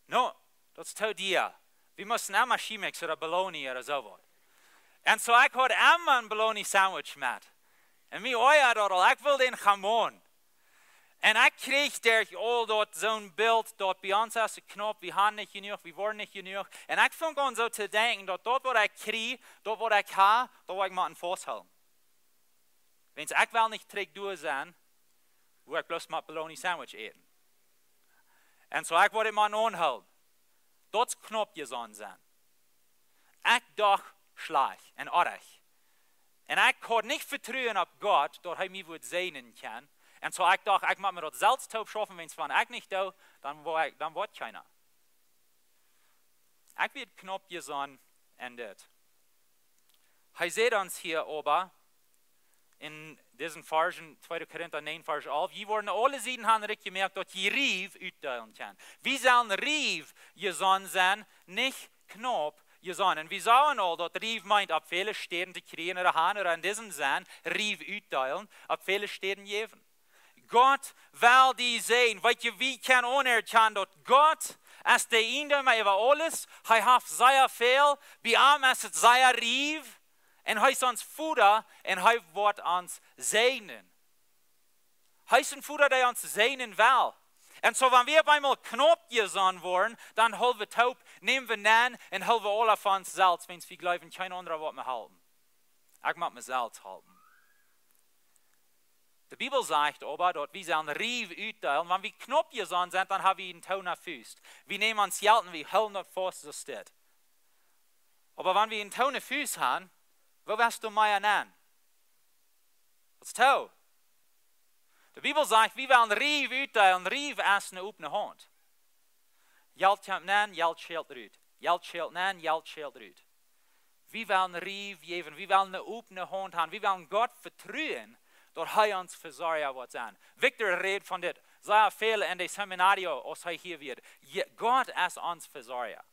"No, daut es too dia." Wie musten emma Chimex ooda Bologna ooda soo waut. Un so ekj haud emma een Bologna Sandwich met. Un mie oajad daut aul, ekj wull dän jamón. Un ekj kjrieech derch aul daut soon Bilt, daut bie ons es et knaup, wie han nich jenuach, wie woaren nich jenuach. Un ekj funk aun soo to denkjen, daut daut waut ekj kjrie, daut waut ekj ha, daut woa ekj motten fausthoolen. Wiels ekj well nich trigj doa sennen, wua ekj bloos mau Bologna Sandwich äten. Un so ekj woa dit mau aunhoolen. Daut es knaup jeseenen sennen. Ekj docht schlajcht un oajch. Un ekj haud nich Vetruen opp Gott, daut hee mie wudd säajnen kjennen. Un soo ekj docht, ekj mott mie daut selfst toop schaufen, wiels wan ekj nich doo, dan woa ekj, dan woat kjeena. Ekj wia knaup jesonnen en dit. Hee sajcht ons hia oba en disen Varsch, tweede Korinta näajen, Varsch alf: "Jie woaren aule Sieden han rikj jemoakt, daut jie Riew utdeelen kjennen." Wie sellen Riew jesonnen sennen, nich knaup jesonnen. Un wie sagen aul, daut Riew meent opp väle Städen to kjrieen ooda han, ooda en disen Senn Riew utdeelen, opp väle Städen jäwen. Gott well die säajnen. Weetst du, wie kjennen aunerkjanen, daut Gott es de Iejendeema äwa aules. Hee haft sea väl. Bie am es et sea riew. Un hee es ons Voda un hee woat ons säajnen. Hee es een Voda, dee ons säajnen well. Un soo, wan wie opp eemol knaup jesonnen woaren, dan hoolen wie toop, nämen wie aun un hoolen wie aula fa ons selfst, wiels wie jleewen, kjeen aundra woat mie halpen. Ekj mott mie selfst halpen. De Bibel sajcht oba, daut wie sellen Riew utdeelen. Wan wie knaup jesonnen sent, dan ha wie een tonen Fust. Wie nämen ons Jelt un wie hoolen daut faust, soo steit. Oba wan wie een tonen Fust han, woo woascht du mea nämen? Waut es too? De Bibel sajcht, wie wellen Riew utdeelen. Riew es eene opne Haunt. Jelt kjemt aun, Jelt schelt rut. Jelt schelt aun, Jelt schelt rut. Wie wellen Riew jäwen, wie wellen eene opne Haunt han, wie wellen Gott vetruen, daut hee ons Vesorja woat sennen. Victor rät von dit sea väl en de Seminario, aus hee hia wia. Je-, Gott es ons Vesorja.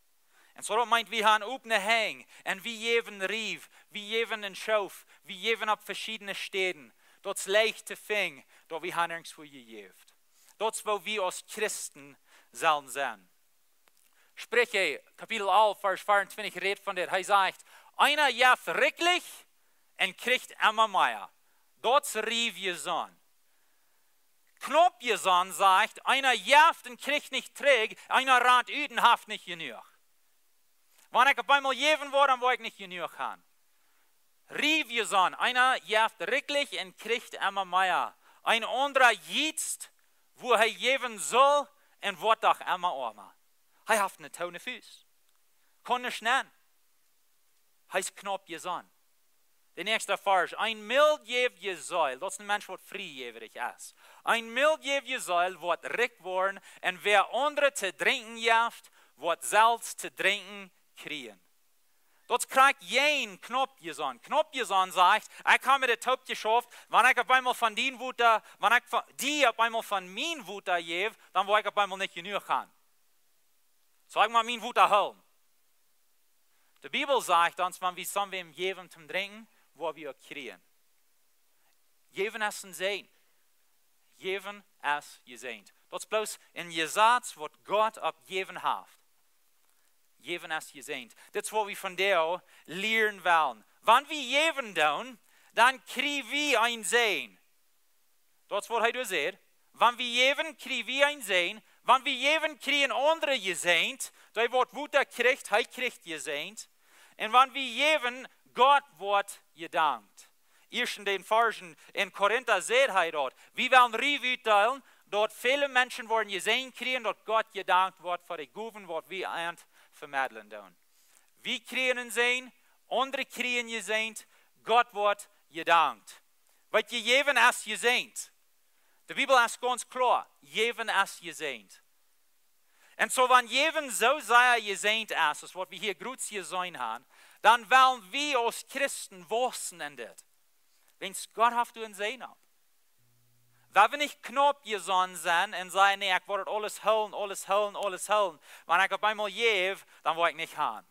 Un soo daut meent, wie han opne Henj un wie jäwen Riew, wie jäwen en Schoof, wie jäwen opp veschiedne Städen. Daut es leicht to finjen, daut wie han irjentwua jejäft. Daut es, woo wie aus Christen sellen sennen. Spricha, Kapitel alf, Varsch veeauntwintich, rät von dit. Hee sajcht: "Eena jeft rikjlich un kjricht emma mea." Daut es Riew jesonnen. Knaup jesonnen sajcht: "Eena jeft un kjricht nich trigj, eena rant ut un haft nich jenuach." Wan ekj opp eemol jäwen woa, dan woa ekj nich jenuach han. Riew jesonnen, eena jeft rikjlich un kjricht emma mea. Een aundra jietzt, wua hee jäwen sull, un woat doch emma oama. Hee haft een tonen Fust. Kaun nich nämen. Hee es knaup jesonnen. De näakjste Varsch: "Een mildjäwja Seel", daut es een Mensch, waut friejäwrich es. "Een mildjäwja Seel woat rikj woaren, un wäa aundre to drinkjen jeft, woat selfst to drinkjen kjrieen." Daut kjricht jeen knaup jesonnen. Knaup jesonnen sajcht: "Ekj ha mie dit toop jeschauft, wan ekj opp eemol von dien Wota, wan ekj von, die opp eemol von mien Wota jäw, dan woa ekj opp eemol nich jenuach han. Soo ekj mott mien Wota hoolen." De Bibel sajcht ons, wan wie sommwäm jäwen toom drinkjen, woa wie uk kjrieen. Jäwen es een Säajen. Jäwen es jesäajent. Daut es bloos een Jesaz, waut Gott opp jäwen haft. Jäwen es jesäajent. Dit es, waut wie vondoag lieren wellen. Wan wie jäwen doonen, dan kjrie wie een Säajen. Daut es, waut hee doa sajcht. Wan wie jäwen, kjrie wie een Säajen. Wan wie jäwen, kjrieen aundre jesäajent. Dee, waut Wota kjricht, hee kjricht jesäajent. Un wan wie jäwen, Gott woat jedankt. Ieescht en dän Varschen en Korinta sajcht hee daut: "Wie wellen Riew utdeelen, daut väle Menschen woaren jesäajent kjrieen, daut Gott jedankt woat fa de Gowen, waut wie an vemeddlen doonen." Wie kjrieen een Säajen, aundre kjrieen jesäajent, Gott woat jedankt. Weetst du, jäwen es jesäajent. De Bibel es gaunz kloa, jäwen es jesäajent. Un soo, wan jäwen soo sea jesäajent es, aus waut wie hia groot jeseenen haben, dan wellen wie aus Christen waussen en dit. Wiels Gott haft doa een Säajen opp. Wan wie nich knaup jeseenen sent un sajen: "Nä, ekj woa daut aules hoolen, aules hoolen, aules hoolen. Wan ekj opp eemol jäw, dan woa ekj nich han."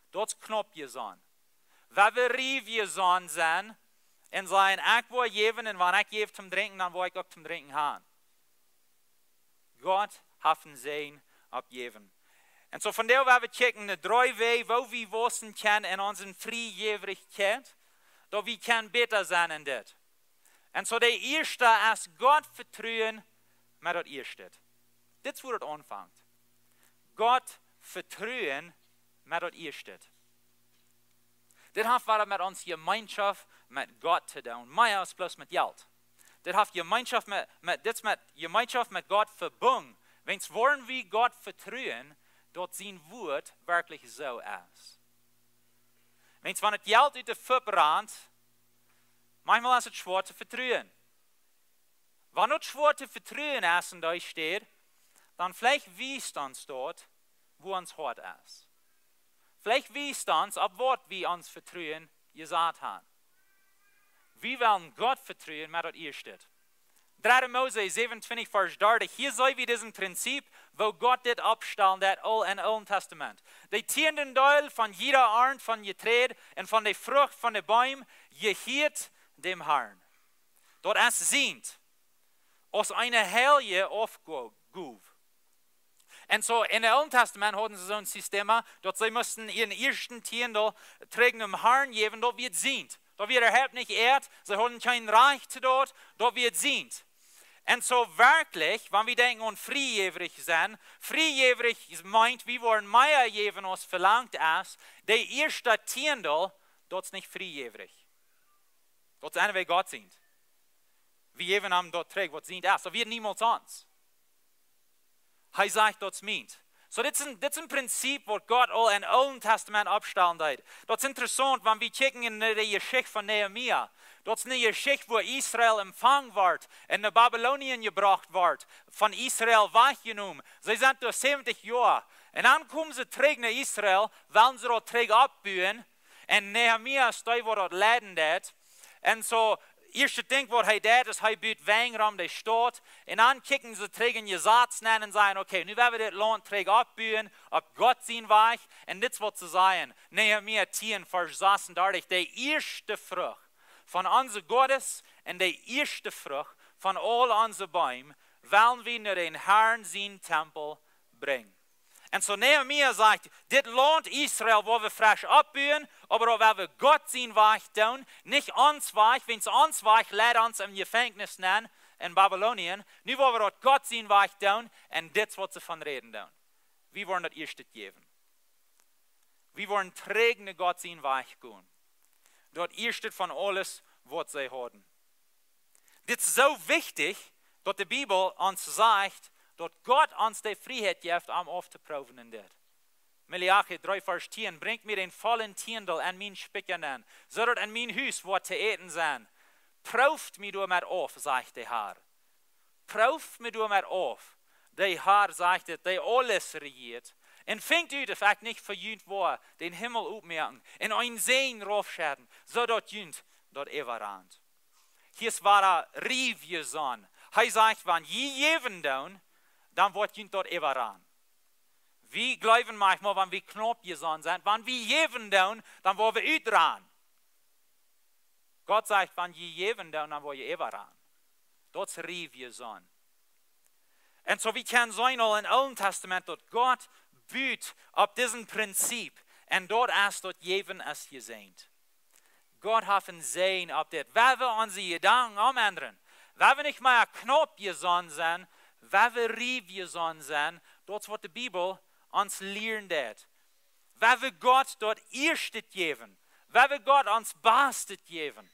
Daut es knaup jeseenen. Wan wie riew jeseenen sent un sajen: "Ekj woa jäwen, un wan ekj jäw toom drinkjen, dan woa ekj uk toom drinkjen han." Gott haft een Säajen opp jäwen. Un soo vondoag woa wie kjikjen no dree Wäaj, woo wie waussen kjennen en onse Friejäwrichkjeit, daut wie kjennen bäta sennen en dit. Un soo de ieeschte es Gott vetruen met daut ieeschte. Dit es, wua daut aunfangt. Gott vetruen met daut ieeschte. Dit haft waut met onse Jemeenschoft met Gott to doonen, mea aus bloos met Jelt. Dit haft Jemeenschoft met, met, dit es met Jemeenschoft met Gott vebungen. Wiels woaren wie Gott vetruen, daut sien Wuat werkjlich soo es. Wiels wan daut Jelt ut de Fupp rant, maunchmol es et schwoa to vetruen. Wan daut schwoa to vetruen es en dee Städ, dan veleicht wiest ons daut, woo ons Hoat es. Veleicht wiest ons, opp waut wie ons Vetruen jesat haben. Wie wellen Gott vetruen met daut ieeschte. Dredde Mose säwenuntwintich, Varsch dartich. Hia seenen wie disen Prinzip, woo Gott dit oppstalen deed, aul em Oolen Tastament. De tieenden Deel von jieda Arnt von Jeträd un von de Frucht von de Beem jehieet däm Harn. Daut es sient, aus eene heilje Aufgow. Un soo, em Oolen Tastament hauden see soon System, daut see musten äa ieeschtet Tieendel trigj däm Harn jäwen, daut wia sient. Daut wia äwahaupt nich äa, see hauden kjeen Rajcht doatoo, daut wia sient. Un soo werkjlich, wan wie denkjen aun friejäwrich sennen, friejäwrich meent, wie woaren mea jäwen aus velangt es, de ieeschte Tieendel, daut es nich friejäwrich. Daut es eenwäaj Gott sient. Wie jäwen am daut trigj, waut sient es. Daut wia niemols ons. Hee sajcht, daut es mient. Soo, dit es een, dit es een Prinzip, waut Gott aul em Oolen Tastament oppstalen deed. Daut es interessaunt, wan wie kjikjen en de Jeschicht von Nehemia. Daut es eene Jeschicht, wua Israel empfangen woat un no Babylonien jebrocht woat, von Israel wajchjenomen. See sent doa säwentich Joa. Un dan komen see trigj no Israel, wellen see daut trigj oppbuen. Un Nehemia es dee, waut daut leiden deed. Un soo, ieeschte Dinkj, waut hee deed, es, hee but Wenj rom de Staut. Un dan kjikjen see trigj em Jesaz nenn un sajen: "Okay, nu woa wie dit Launt trigj oppbuen, opp Gott sien Wajch." Un dit es, waut see sajen. Nehemia tieen, Varsch sasundartich: "De ieeschte Frucht von onse Goades un de ieeschte Frucht von aul onse Beem, wellen wie no dän Harn sien Tempel brinjen." Un soo Nehemia sajcht: "Dit Launt Israel woa wie fresch oppbuen, oba daut woa wie Gott sien Wajch doonen, nich ons Wajch, wiels ons Wajch leid ons em Jefenkjnis nenn en Babylonien. Nu woa wie daut Gott sien Wajch doonen, un dit es, waut see von räden doonen. Wie woaren daut ieeschte jäwen. Wie woaren trigj no Gott sien Wajch gonen. Daut ieeschte von aules, waut see hauden." Dit es soo wichtich, daut de Bibel ons sajcht, daut Gott ons de Frieheit jeft, am auftoproowen en dit. Maleachi dree, Varsch tieen: "Brinjt mie dän vollen Tieendel en mien Spikja nenn, soo daut en mien Hus woat to äten sennen. Prooft mie doamet auf, sajcht de Har. Prooft mie doamet auf, de Har sajcht et, dee aules rejieet. Un finjt ut, auf ekj nich fa junt woa dän Himmel opmoaken un een Säajen raufschedden, soo daut junt daut äwarant." Hia es wada Riewjesaun. Hee sajcht: "Wan jie jäwen doonen, dan woat junt daut äwarant." Wie jleewen maunchmol, wan wie knaup jesonnen sent, wan wie jäwen doonen, dan woa wie utrant. Gott sajcht: "Wan jie jäwen doonen, dan woa jie äwarant." Daut es Riewjesaun. Un soo, wie kjennen seenen aul em Oolen Tastament, daut Gott but opp disen Prinzip. Un daut es, daut Jäwen es jesäajent. Gott haft een Säajen opp dit. Woa wie onse Jedanken omendren, woa wie nich mea knaup jesonnen sennen, woa wie riewjesonnen sennen, daut es, waut de Bibel ons lieren deit. Woa wie Gott daut ieeschte jäwen, woa wie Gott ons Bastet jäwen,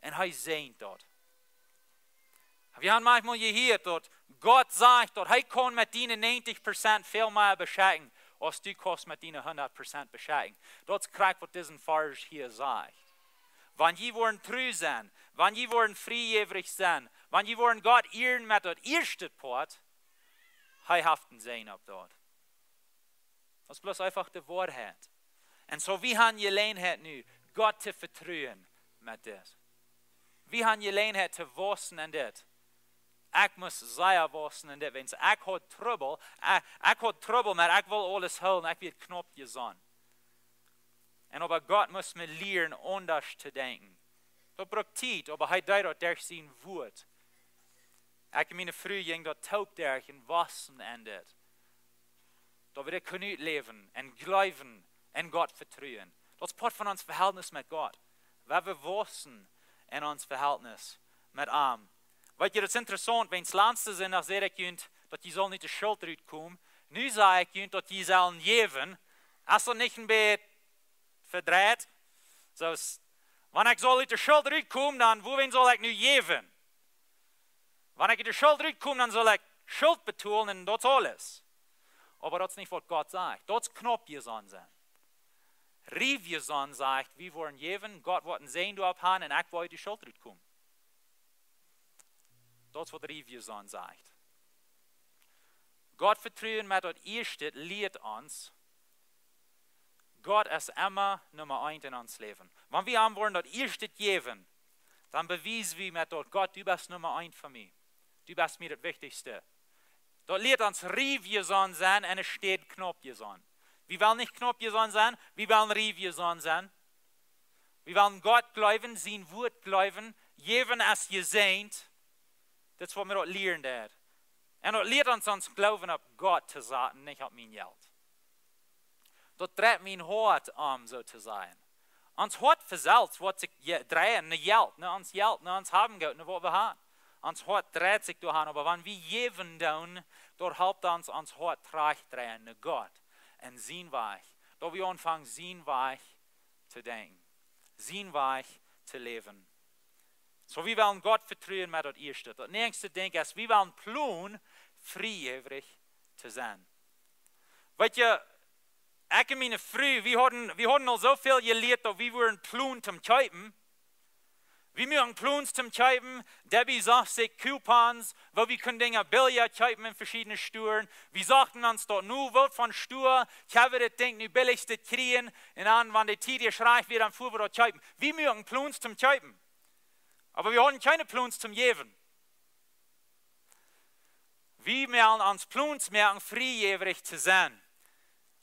un hee säajent daut. Wie haben maunchmol jehieet, daut Gott sajcht, daut hee kaun met diene näajentich Prozent väl mea beschekjen, aus du kaust met diene hundat Prozent beschekjen. Daut es krakjt, waut disen Varsch hia sajcht. Wan jie woaren tru sennen, wan jie woaren friejäwrich sennen, wan jie woaren Gott ieren met daut ieeschte Poat, hee haft een Säajen opp daut. Daut es bloos eefach de Woarheit. Un soo, wie haben Jeläajenheit nu, Gott to vetruen met dit. Wie haben Jeläajenheit to waussen en dit. Ekj must sea waussen en dit, wiels ekj haud Trubbel, ekj, ekj haud Trubbel, oba ekj wull aules hoolen, ekj wia knaup jesonnen. Un oba Gott must mie lieren, aundasch to denkjen. Daut brukt Tiet, oba hee deed daut derch sien Wuat. Ekj un miene Fru jinjen daut toop derch un waussen en dit. Daut wie dit kjennen utläwen un jleewen un Gott vetruen. Daut es Poat von ons Vehältnis met Gott. Woa wie waussen en ons Vehältnis met am. Weet jie, daut es interessaunt, wiels latste Sindach säd ekj junt, daut jie sellen ut de Schult rutkomen. Nu saj ekj junt, daut jie sellen jäwen. Es daut nich een bät vedreit? Soo, wan ekj saul ut de Schult rutkomen, dan wuarom saul ekj nu jäwen? Wan ekj ut de Schult rutkom, dan saul ekj Schult betolen un daut es aules. Oba daut es nich, waut Gott sajcht. Daut es knaup jesonnen sennen. Riewjesaun sajcht, wie woaren jäwen, Gott woat een Säajen doaropp haben un ekj woa ut de Schult rutkomen. Daut es waut Riewjesaun sajcht. Gott vetruen met daut ieeschte lieet ons, Gott es emma Numma eent en ons Läwen. Wan wie am woaren daut ieeschte jäwen, dan bewies wie met daut: Gott, du best Numma eent fa mie. Du best mie daut Wichtichste. Daut lieet ons Riewjesaun sennen enne Städ Knoppjesaun. Wie wellen nich Knoppjesaun sennen, wie wellen Riewjesaun sennen. Wie wellen Gott jleewen, sien Wuat jleewen, jäwen aus jesäajent. Daut es waut mie daut lieren deed. Un daut lieet ons, ons Gloowen opp Gott to saten, nich opp mien Jelt. Daut dreit mien Hoat om, soo to sajen. Ons Hoat von selfst woat sikj je-, dreien no Jelt, no ons Jelt, no ons Haben, Jelt, no waut wie haben. Ons Hoat dreit sikj doahan, oba wan wie jäwen doonen, daut halpt ons, ons Hoat trigj dreien no Gott un sien Wajch. Daut wie aunfangen, sien Wajch to denkjen, sien Wajch to läwen. Soo, wie wellen Gott vetruen met daut ieeschte. Daut näakjste Dinkj es, wie wellen plonen, friejäwrich to sennen. Weetst du, ekj un miene Fru, wie hauden, wie hauden aul soo väl jelieet, daut wie wudden plonen toom kjeepen. Wie muaken Plons toom kjeepen, Debbie socht sikj Coupons, woo wie kunnen Dinja billja kjeepen en veschiedne Stuaren. Wie sochten ons daut nu, waut von Stua, kjenn wie daut Dinkj nu billichste kjrieen, un dan, wan de Tiet jeschrajcht wia, dan fuaren wie daut kjeepen. Wie muaken Plons toom kjeepen. Oba wie hauden kjeene Plons toom jäwen. Wie motten ons Plons moaken, friejäwrich to sennen.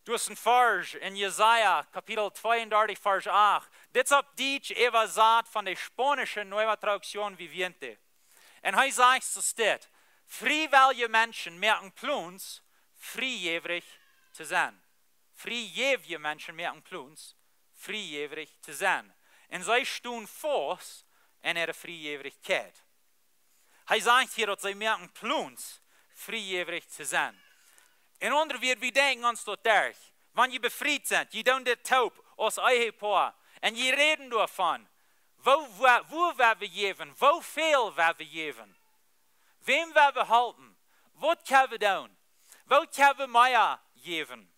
Doa es een Varsch en Jesaja, Kapitel tweeundartich, Varsch acht. Dit es opp Dietsch äwasat von de spaunische Nueva Traducción Viviente. Un hee sajcht soo dit: Friewellje Menschen moaken Plons, friejäwrich to sennen. Friejäwje Menschen moaken Plons, friejäwrich to sennen. Un see stonen faust en äare Friejäwrichkjeit. Hee sajcht hia, daut see moaken Plons, friejäwrich to sennen. En aundre Wieed, wie denkjen ons daut derch. Wan jie befriet sent, jie doonen dit toop aus Ehepoa, un jie räden doavon, woo, woo, woo woa wie jäwen, woo väl woa wie jäwen, wäm woa wie halpen, waut kjenn wie doonen, woo kjenn wie mea jäwen,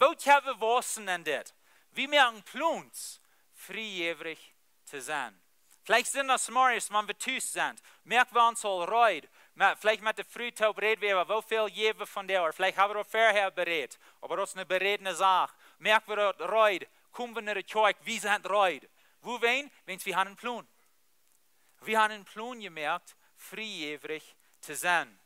woo kjenn wie wausen en dit. Wie moaken Plons, friejäwrich to sennen. Veleicht sent daut zemorjes, wan wie tus sent, moak wie ons aul reed. Mau veleicht met de Fru toop räd wie äwa, woo väl jäw wie vondoag, ooda veleicht hab wie daut verhäa berät, oba daut es eene berädne Sach. Moak wie daut reed, kom wie no de Kjoakj, wie sent reed. Wuarom? Wiels wie haben een Plon. Wie haben een Plon jemoakt, friejäwrich to sennen.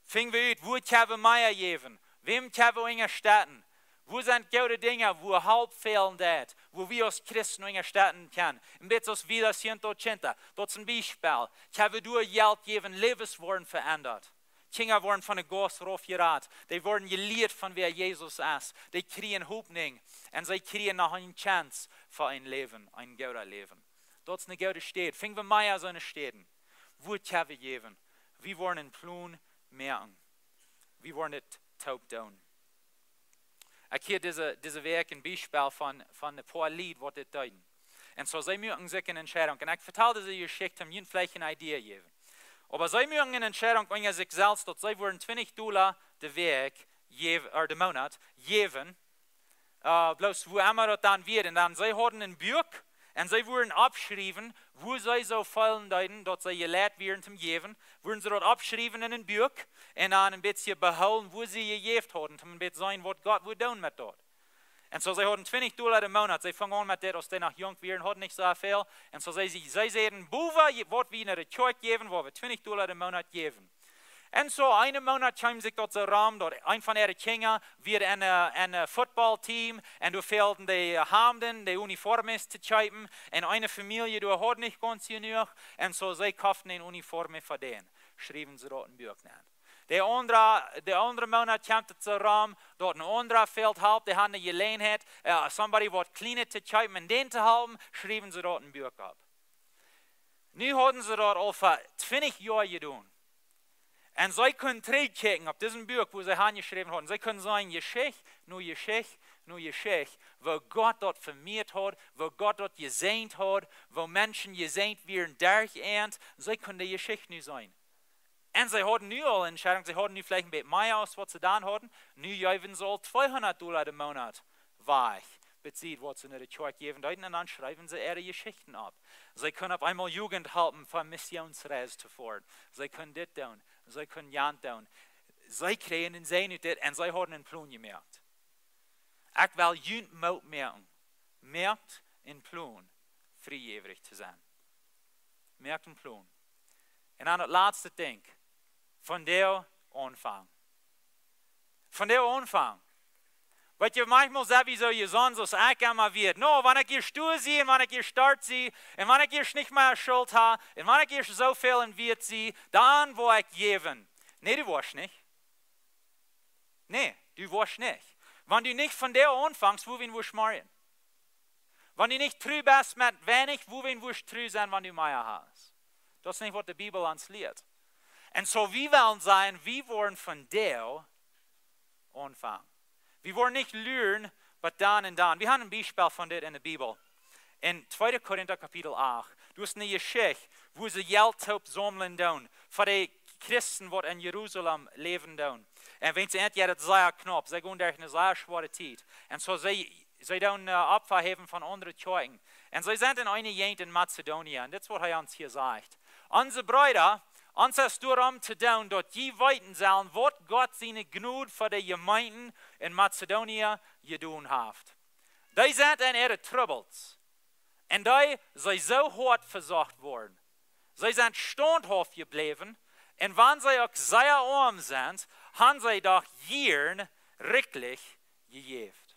Finj wie ut, woo kjenn wie mea jäwen, wäm kjenn wie unjastetten, woo sent goode Dinja, woo Help fälen deit, woo wie aus Christen unjastetten kjennen. Un dit es Vida Ciento Ochenta, daut es een Biespel. Kjenn wie doa Jelt jäwen, Läwens woaren veendat. Kjinja woaren von de Gauss raufjerat. Dee woaren jelieet von wäa Jesus es. Dee kjrieen Hopninj. Un see kjrieen noch eene Chance fa een Läwen, een goodet Läwen. Daut es eene goode Städ. Finj wie mea soone Städen, woo kjenn wie jäwen. Wie woaren een Plon moaken. Wie woaren dit toop doonen. Ekj hia dise, dise Wäakj een Biespel von, von een poa Lied, waut dit deeden. Un soo, see muaken sikj eene Entscheidunk. Un ekj vetal dise Jeschicht, om junt veleicht eene Idee jäwen. Oba see muaken eene Entscheidunk unja sikj selfst, daut see wudden twintich Dolla de Wäakj jäw-, ooda de Moonat jäwen. Äh, bloos woo emma daut dan wia. Un dan, see hauden een Buak, un see wudden oppschriewen, woo see soo feelen deeden, daut see jeleit wieren toom jäwen, wudden see daut oppschriewen en een Buak, un dan een bät behoolen, woo see jejäft hauden, toom een bät seenen, waut Gott wudd doonen met daut. Un soo, see hauden twintich Dolla de Moonat. See fungen aun met dit, aus dee noch junk wieren, hauden nich soo väl. Un soo, see, see, see säden: Bowa je-, waut wie no de Kjoakj jäwen, woa wie twintich Dolla de Moonat jäwen. Un soo, eenen Moonat kjeem sikj daut soo rom, daut eena von äare Kjinja wia en, äh, en, äh, Footballteam, un doa fälden de, äh, Hamden, de Uniformes to kjeepen, un eene Famielje doa haud nich gaunz jenuach, un soo, see koften een Uniform fa dän. Schriewen see daut en Buak nenn. De aundre, de aundre Moonat kjemt et soo rom, daut een aundra fält Help, dee hauden eene Jeläajenheit, äh, somebody waut kjlienet to kjeepen un dän to halpen, schriewen see daut en Buak opp. Nu hauden see daut aul fa twintich Joa jedonen. Un see kunnen trigjkjikjen opp disen Buak, wua see aunjeschräwen hauden. See kunnen seenen, Jeschicht no Jeschicht no Jeschicht, woo Gott daut vemieet haud, woo Gott daut jesäajent haud, woo Menschen jesäajent wieren derch an. See kunnen de Jeschicht nu seenen. Un see hauden nu aul eene Entscheidunk, see hauden nu veleicht een bät mea aus waut see dan hauden. Nu jäwen see aul tweehundat Dolla de Moonat wajch. besied, waut see no de Kjoakj jäwen deeden, un dan schreewen see äare Jeschichten opp. See kunnen opp eemol Jugend halpen fa Missionsreis to foaren. See kunnen dit doonen, see kunnen jant doonen. See kjrieejen een Sän ut dit un see hauden een Plon jemoakt. Ekj well junt Moot moaken. Moakt een Plon, friejäwrich to sennen. Moakt een Plon. Un dan daut latste Dinkj. Von doa aunfangen. Von doa aunfangen. Weetst, maunchmol sent wie soo jesonnt, soo aus ekj emma wia. No, wan ekj ieescht doa sie, un wan ekj ieescht doa sie, un wan ekj ieescht nich mea Schult hab, un wan ekj ieescht soo väl en Wieet sie, dan woa ekj jäwen. Nä, du woascht nich. Nä, du woascht nich. Wan du nich von doa aunfangst, wua woascht du morjen? Wan du nich tru best met weinich, wua woascht du tru sennen, wan du mea hast? Daut es nich, waut de Bibel ons lieet. Un soo, wie wellen sennen, wie woaren von doa aunfangen. Wie woaren nich luren, waut dan un dan. Wie haben een Biespel von dit en de Bibel. En tweede Korinta Kapitel acht. Du hast eene Jeschicht, wua see Jelt toop saumlen doonen. Fa de Christen, waut en Jerusalem läwen doonen. Un wan see ent, jo, daut es sea knaup. See gonen derch eene sea schwoare Tiet. Un soo see, see doonen, äh, Opfa häwen von aundre Kjoakjen. Un see sent en eene Jäajent en Mazedonien. Un dit es, waut hee ons hia sajcht. Onse Breeda, ons es doarom to doonen, daut jie weeten sellen, waut Gott siene Jnod fa de Jemeenten en Mazedonien jedonen haft. Dee sent en äare Trubbels. Un dee see soo hoat vesocht worden. See sent staunthauft jebläwen. Un wan see uk sea oam sent, han see doch jieren rikjlich jejäft.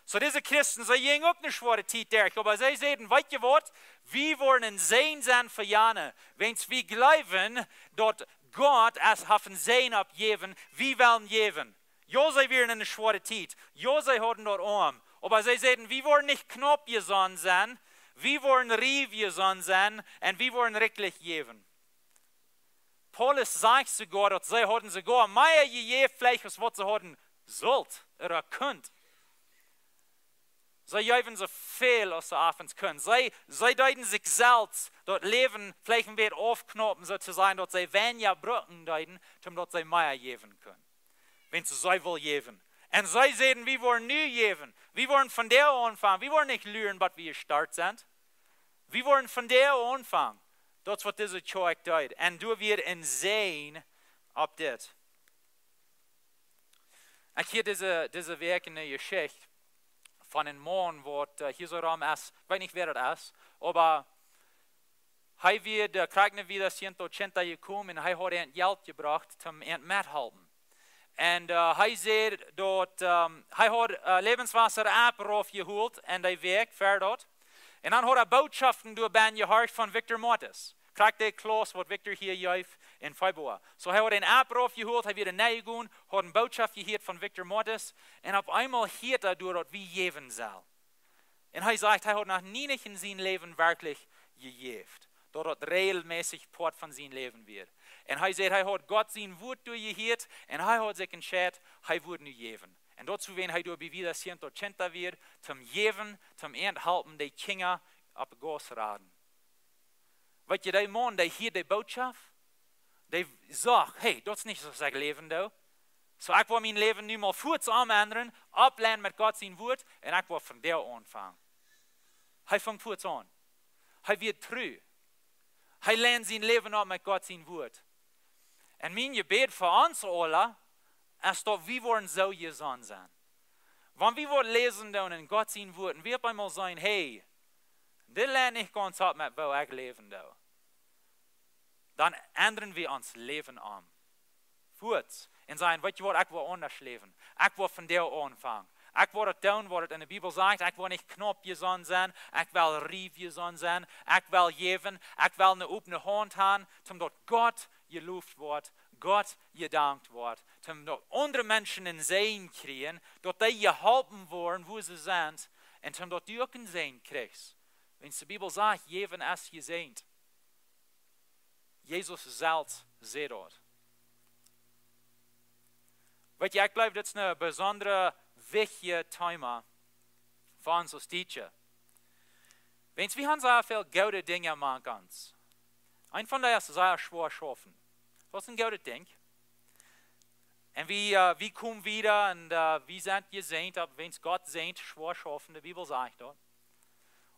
Soo, dise Christen, see jinjen uk eene schwoare Tiet derch, oba see säden, weetst du waut, wie woaren een Sän sennen fa jane, wan wie jleewen, daut Gott es, haft een Sän opp jäwen, wie wellen jäwen. Jo, see wieren en eene schwoare Tiet. Jo, see hauden daut oam. Oba see säden, wie woaren nich knaup jesonnen sennen, wie woaren riew jesonnen sennen, un wie woaren rikjlich jäwen. Paulus sajcht soogoa, daut see hauden soogoa mea jejäft, veleicht aus waut see hauden sullt ooda kunt. See jeewen soo väl aus see oft kunnen. See, see deeden sikj selfst daut Läwen veleicht een bät aufknaupen, soo to sajen, daut see weinja brucken deeden, om daut see mea jäwen kunnen. Wan see, see wullen jäwen. Un see säden, wie woaren nu jäwen. Wie woaren von doa aunfangen. Wie woaren nich luren, waut wie jestort sent. Wie woaren von doa aunfangen. Daut es, waut dise Kjoakj deed. Un doa wia een Sän opp dit. Ekj hia dise, dise Wäakj eene Jeschicht von een Maun, waut, äh, hia soo rom es, ekj weet nich, wäa daut es, oba hee wia de Krakjne wia sien to Chinta jekomen un hee haud an Jelt jebrocht, om an mettohalpen. Un, äh, hee säd daut, ähm, hee haud, äh, Lebenswasser App rauf jeholt un dee Wäakj ver daut. Un dan haud hee Bootschoften derchjehieet von Victor Mortis. Krakjt de Klauss, waut Victor hia jeef en Februar. Soo, hee haud een App rauf jeholt, hee wia doa nenn jegonen, haud eene Bootschoft jehieet von Victor Mortis. Un opp eemol hieed hee doa, daut wie jäwen sellen. Un hee sajcht, hee haud noch nie nich en sien Läwen werkjlich jejäft. Daut daut reajelmässich Poat von sien Läwen wia. Un hee säd, hee haud Gott sien Wuat derchjehieet un hee haud sikj entscheet, hee wudd nu jäwen. Un daut es wuarom hee doa bie Vida Ciento Ochenta wia, om jäwen, om an halpen, dee Kjinja opp Gott to raden. Weetst du, dee Maun, dee hieed de Bootschoft, dee sach, hey, daut es nich soo aus ekj läwen doo. Soo, ekj well mien Läwen nu mol fuaz endren, oppletten met Gott sien Wuat, un ekj well von doa aunfangen. Hee funk fuaz aun. Hee wia tru. Hee lett sien Läwen opp met Gott sien Wuat. Un mien Jebäd fa ons aula es, daut wie woaren soo jesonnen sennen. Wan wie waut läsen doonen en Gott sien Wuat, un wie opp eemol sajen, hey, dit lett nich gaunz opp met woo ekj läwen doo, dan endren wie ons Läwen om. Fuaz. Un sajen, weetst du waut, ekj well aundasch läwen. Ekj well von doa aunfangen. Ekj well daut doonen, waut et en de Bibel sajcht. Ekj well nich knaup jesonnen sennen. Ekj well riew jesonnen sennen. Ekj well jäwen. Ekj well eene opne Haunt haben, om daut Gott jeloft woat, Gott jedankt woat, om daut aundre Menschen een Sän kjrieen, daut dee jeholpen woaren, wua see sent, un om daut du uk een Sän kjrichst. Wiels de Bibel sajcht, jäwen es jesäajent. Jesus selfst säd daut. Weetst du, ekj jleew, dit es een besondret wichtjet Thema fa ons aus Deaconen. Wiels wie haben soo väl goode Dinja mank ons. Eent von dee es sea schwoa schaufen. Daut es een goodet Dinkj. Un wie, äh, wie komen wieda un, äh, wie sent jesäajent, opp wäms Gott säajent, schwoa schaufen, de Bibel sajcht daut.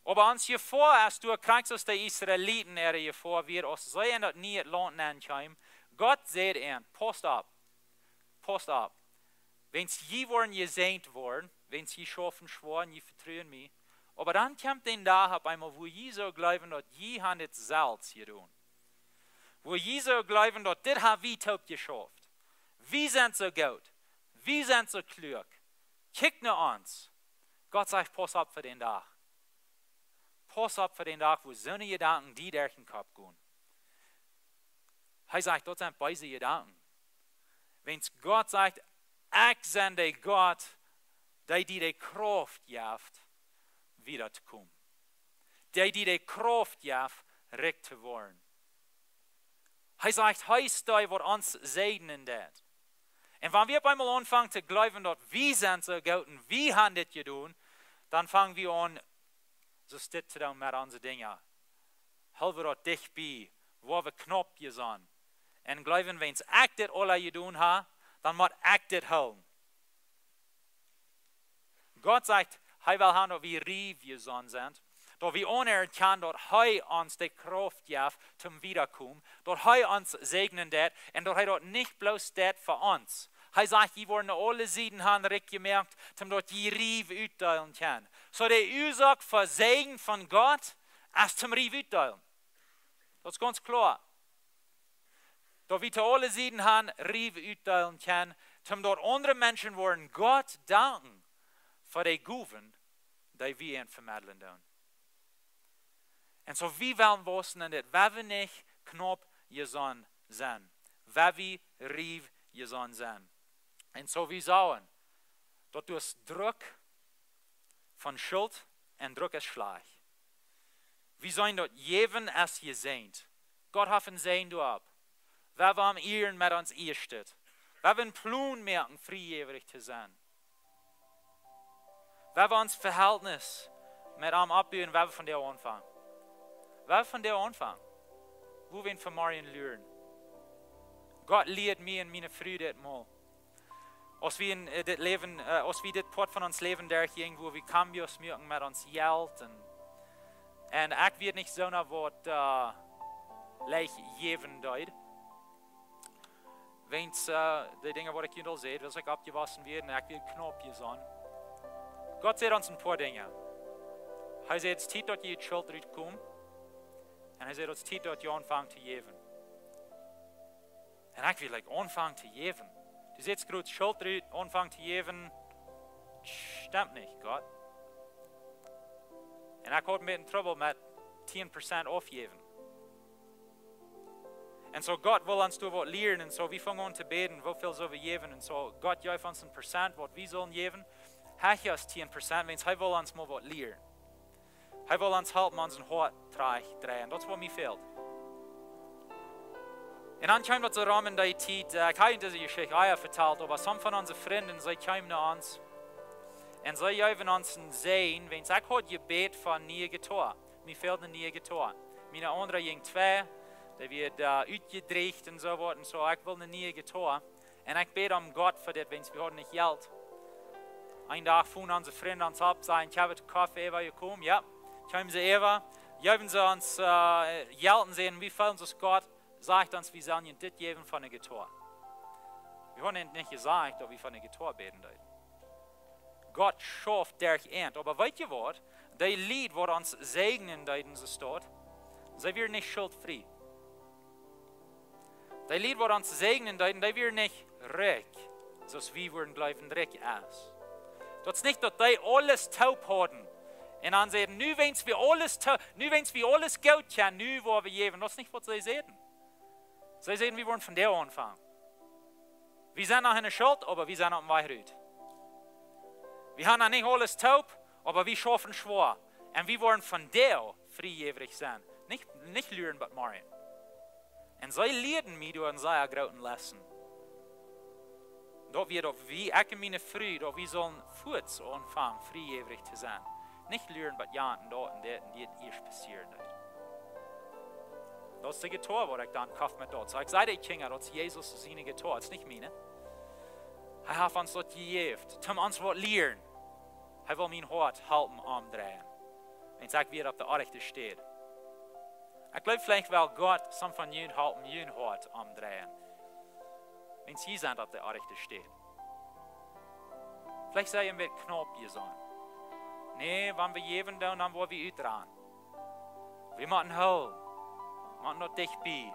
Oba ons Jefoa es doa, krakjt soo aus de Israeliten äare Jefoa wia, aus see en daut niee Launt nenkjeemen. Gott säd an: Pausst opp, pausst opp. Wäms jie woaren jesäajent woaren, wäms jie schaufen schwoa un jie vetruen mie. Oba dan kjemt een Dach opp eemol, wua jie soo jleewen, daut jie han dit selfst jedonen. Wua jie soo jleewen, daut dit ha wie toop jeschauft. Wie sent soo goot. Wie sent soo kluak. Kjikj no ons. Gott sajcht: Pausst opp fa dän Dach. Pausst opp fa dän Dach, wua soone Jedanken die derch dän Kopp gonen. Hee sajcht, daut sent beese Jedanken. Wäms Gott sajcht: Ekj sie de Gott, dee die de Krauft jeft, wieda to komen. Dee die de Krauft jeft, rikj to woaren. Hee sajcht, hee es dee, waut ons säajnen deit. Un wan wie opp eemol aunfangen to jleewen, daut wie sent soo goot un wie han dit jedonen, dan fangen wie aun, soo dit to doonen met onse Dinja. Hoolen wie daut dicht bie, wua wie knaup jeseenen. Un jleewen, wäms ekj dit aula jedonen ha, dan mott ekj dit hoolen. Gott sajcht, hee well han, daut wie riew jeseenen sent, daut wie aunerkjanen, daut hee ons de Krauft jeft toom wiedakomen, daut hee ons säajnen deit un daut hee daut nich bloos deit fa ons. Hee sajcht, jie woaren aule Sieden han rikj jemoakt, toom daut jie riew utdeelen kjennen. Soo de Uasoak fa Säajen von Gott es toom riew utdeelen. Daut es gaunz kloa. Daut wie to aule Sieden han riew utdeelen kjennen, toom daut aundre Menschen woaren Gott danken fa de Gowen, dee wie an vemedlen doonen. Un soo wie wellen wausen en dit, wua wie nich knaup jeseenen sent, wua wie riew jeseenen sent. Un soo wie sajen, daut doa es Druck von Schult un Druck es schlajcht. Wie seenen daut Jäwen es jesäajent. Gott haft een Säajen doaropp. Wua wie am ieren met ons Ieeschtet. Wua wie een Plon moaken, friejäwrich to sennen. Wua wie ons Vehältnis met am oppbuen, wua wie von doa aunfangen. Wua wie von doa aunfangen. Wua wie von morjen lieren. Gott lieet mie un miene Fru dit mol. Aus wie en, äh, dit Läwen, äh, aus wie dit Poat von ons Läwen derchjinjen, wua wie cambios muaken met ons Jelt. Un, un ekj wia nich soona, waut, äh, leicht jäwen deed. Wäajens, äh, de Dinja, waut ekj junt aul säd, wiels ekj oppjewossen wia un ekj wia knaup jeseenen. Gott säd ons een poa Dinja. Hee säd, daut es Tiet, daut jie ut Schult rutkomen. Un hee säd, daut es Tiet, daut jie aunfangen to jäwen. Un ekj wia, like, aunfangen to jäwen. Du sitst groot Schult rut, aunfangen to jäwen. Stemt nich, Gott. Un ekj haud een bät Trubbel met tieen Prozent aufjäwen. Un soo Gott well ons doa waut lieren. Un soo wie fungen aun to bäden, woo väl sell wie jäwen? Un soo Gott jeef ons een Prozent, waut wie sullen jäwen. Hee jeef ons tieen Prozent, wiels hee well ons mol waut lieren. Hee well ons halpen, ons een Hoat trajcht dreien. Daut es, waut mie fält. Un dan kjeem daut soo rom en dee Tiet, äh, ekj hab junt dise Jeschicht ea vetalt, oba some von onse Frind, see kjeemen no ons. Un see jeewen ons een Säajen, wiels ekj haud jebät fa eene niee Gitoa. Mie fäld eene niee Gitoa. Miene aundre jinkj twei, dee wia, äh, utjedrieecht un soo waut. Un soo, ekj wull eene niee Gitoa. Un ekj bäd aun Gott fa dit, wiels wie hauden nich Jelt. Een Dach fungen onse Frind ons opp, säden: "Ekj hab daut Koffie äwa jekomen." Jo, kjeemen see äwa, jeewen see ons, äh, Jelt un säden: "Wie fält ons, Gott sajcht ons, wie sellen junt dit jäwen fa eene Gitoa." Wie hauden nich jesajcht, daut wie fa eene Gitoa bäden deeden. Gott schauft derch an. Oba weet jie waut? Dee Lied, waut ons säajnen deeden, soo steit, see wieren nich schultfrie. Dee Lied, waut ons säajnen deeden, dee wieren nich rikj, soo aus wie wudden jleewen, rikj es. Daut es nich, daut dee aules toop hauden un dan säden: "Nu wiels wie aules to-, nu wiels wie aules goot kjennen, nu woa wie jäwen." Daut es nich, waut see säden. See säden: "Wie woaren von doa aunfangen. Wie sent noch enne Schult, oba wie sent oppem Wajch rut. Wie haben noch nich aules toop, oba wie schaufen schwoa. Un wie woaren von doa friejäwrich sennen. Nich, nich luren bat morjen." Un see lieeden mie doa eene sea groote Lesson. Daut wie, daut wie, ekj un miene Fru, daut wie sullen fuaz aunfangen, friejäwrich to sennen. Nich luren, waut jo un daut un dit un dit ieescht passieren deit. Daut es de Gitoa, waut ekj dan koft met daut. Soo, ekj säd de Kjinja, daut es Jesus siene Gitoa, daut es nich miene. Hee haft ons daut jejäft, toom ons waut lieren. Hee well mien Hoat halpen omdreien, wan ekj wia opp de orrajchte Städ. Ekj jleew, veleicht well Gott some von junt halpen jun Hoat omdreien, wan jie sent opp de orrajchte Städ. Veleicht sie jie een bät knaup jesonnen. Nä, wan wie jäwen doonen, dan woa wie utranen. Wie motten hoolen, wie motten noch dicht bie.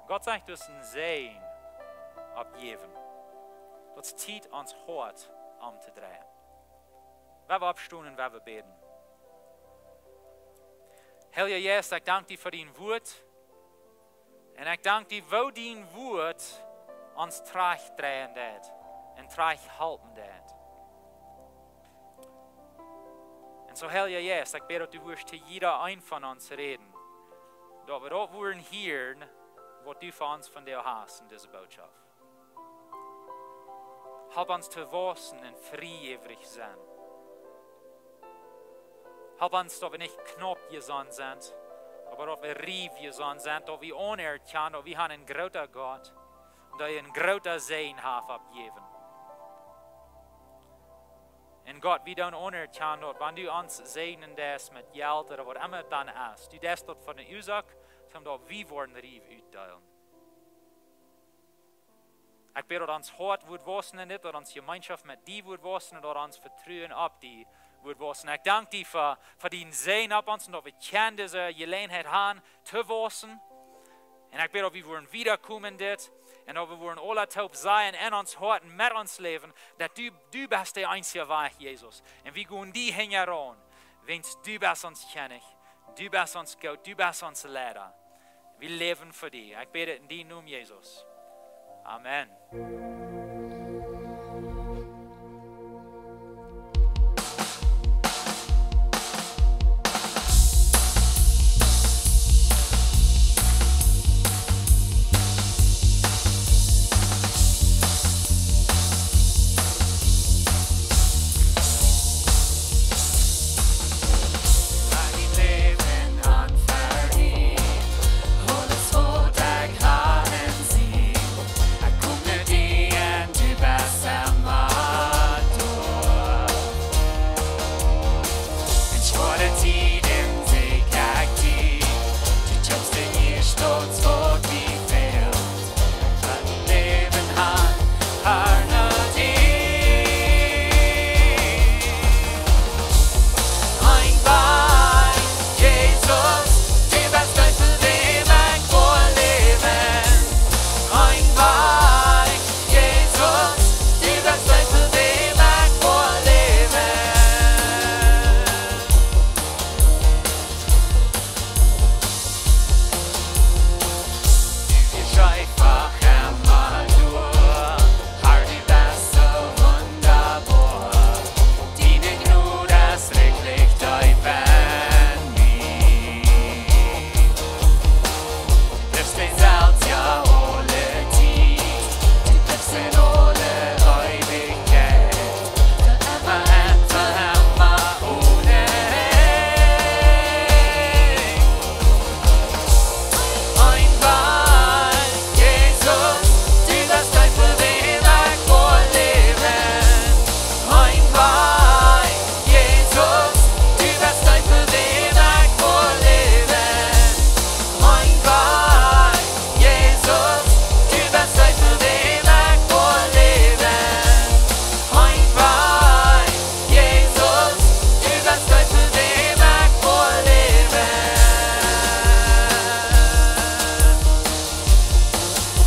Gott sajcht, daut es een Säajen opp jäwen. Daut es Tiet, ons Hoat omtodreien. Wie woaren oppstonen un wie woaren bäden. Heilja Jeist, ekj dank die fa dien Wuat. Un ekj dank die, woo dien Wuat ons trajchtdreien deit un trajchthalpen deit. Un soo, Heilja Jeist, ekj bäd, daut du wurscht to jieda een von ons räden, daut wie daut wudden hieren, waut du fa ons vondoag hast en dise Bootschoft. Halp ons to wausen un frie äwrich sennen. Halp ons, daut wie nich knaup jesonnen sent, oba daut wie riep jesonnen sent, daut wie aunerkjanen, daut wie haben een groota Gott, un daut hee een groota Säajen haft opp jäwen. Un Gott, wie doonen aunerkjanen, daut wan du ons säajnen deist met Jelt ooda waut emma daut dan es, du deist daut fa eene Uasoak, soo daut wie woaren riep utdeelen. Ekj bäd, daut ons Hoat woat wausen en dit, daut ons Jemeenschoft met die woat wausen un daut ons Vetruen opp die woat wausen. Ekj dank die fa, fa dien Säajen opp ons un daut wie kjennen dise Jeläajenheit haben to wausen. Un ekj bäd, daut wie woaren wiedakomen en dit un daut wie woaren aula toop sajen en ons Hoat un met ons Läwen, daut du, du best de eensje Wajch, Jesus. Un wie gonen die hinjaraun, wiels du best ons Kjennich, du best ons Gott, du best ons Leida. Wie läwen fa die. Ekj bäd dit en dienen Nomen, Jesus. Amen.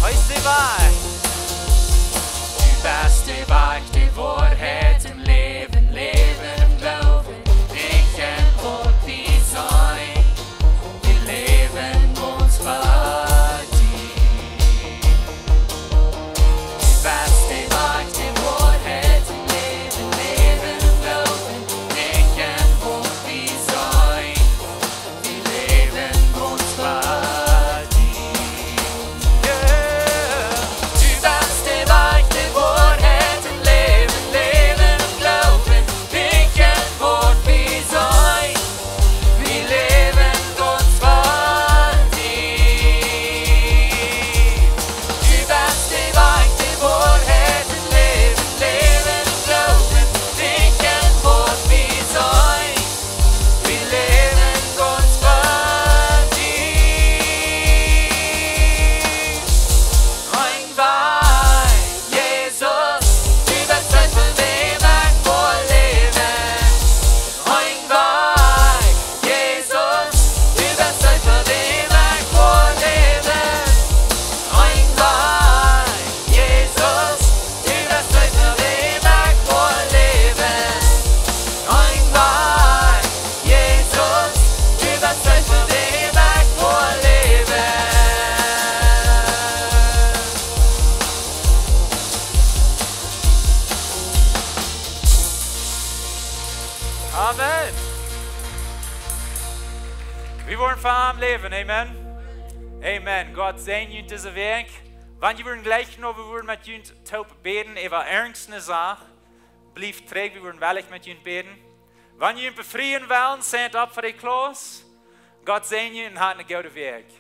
Hee es de Wajch. Du best de Wajch, de Woarheit un Läwen, Läwen em Gloowen, nich en waut wie seenen. Wie läwen gaunz fa die. Du best de Wajch, de Woarheit un Läwen, Läwen em Gloowen, nich en waut wie seenen. Fa am Läwen, amen. Amen. Gott säajen junt dise Wäakj. Wan jie wudden jlikj noch, wie wudden met junt toop bäden äwa irjent eene Sach, blieft trigj, wie wudden wellich met junt bäden. Wan jie junt befrieen wellen, stand up for the close. Gott säajen junt un hat eene goode Wäakj.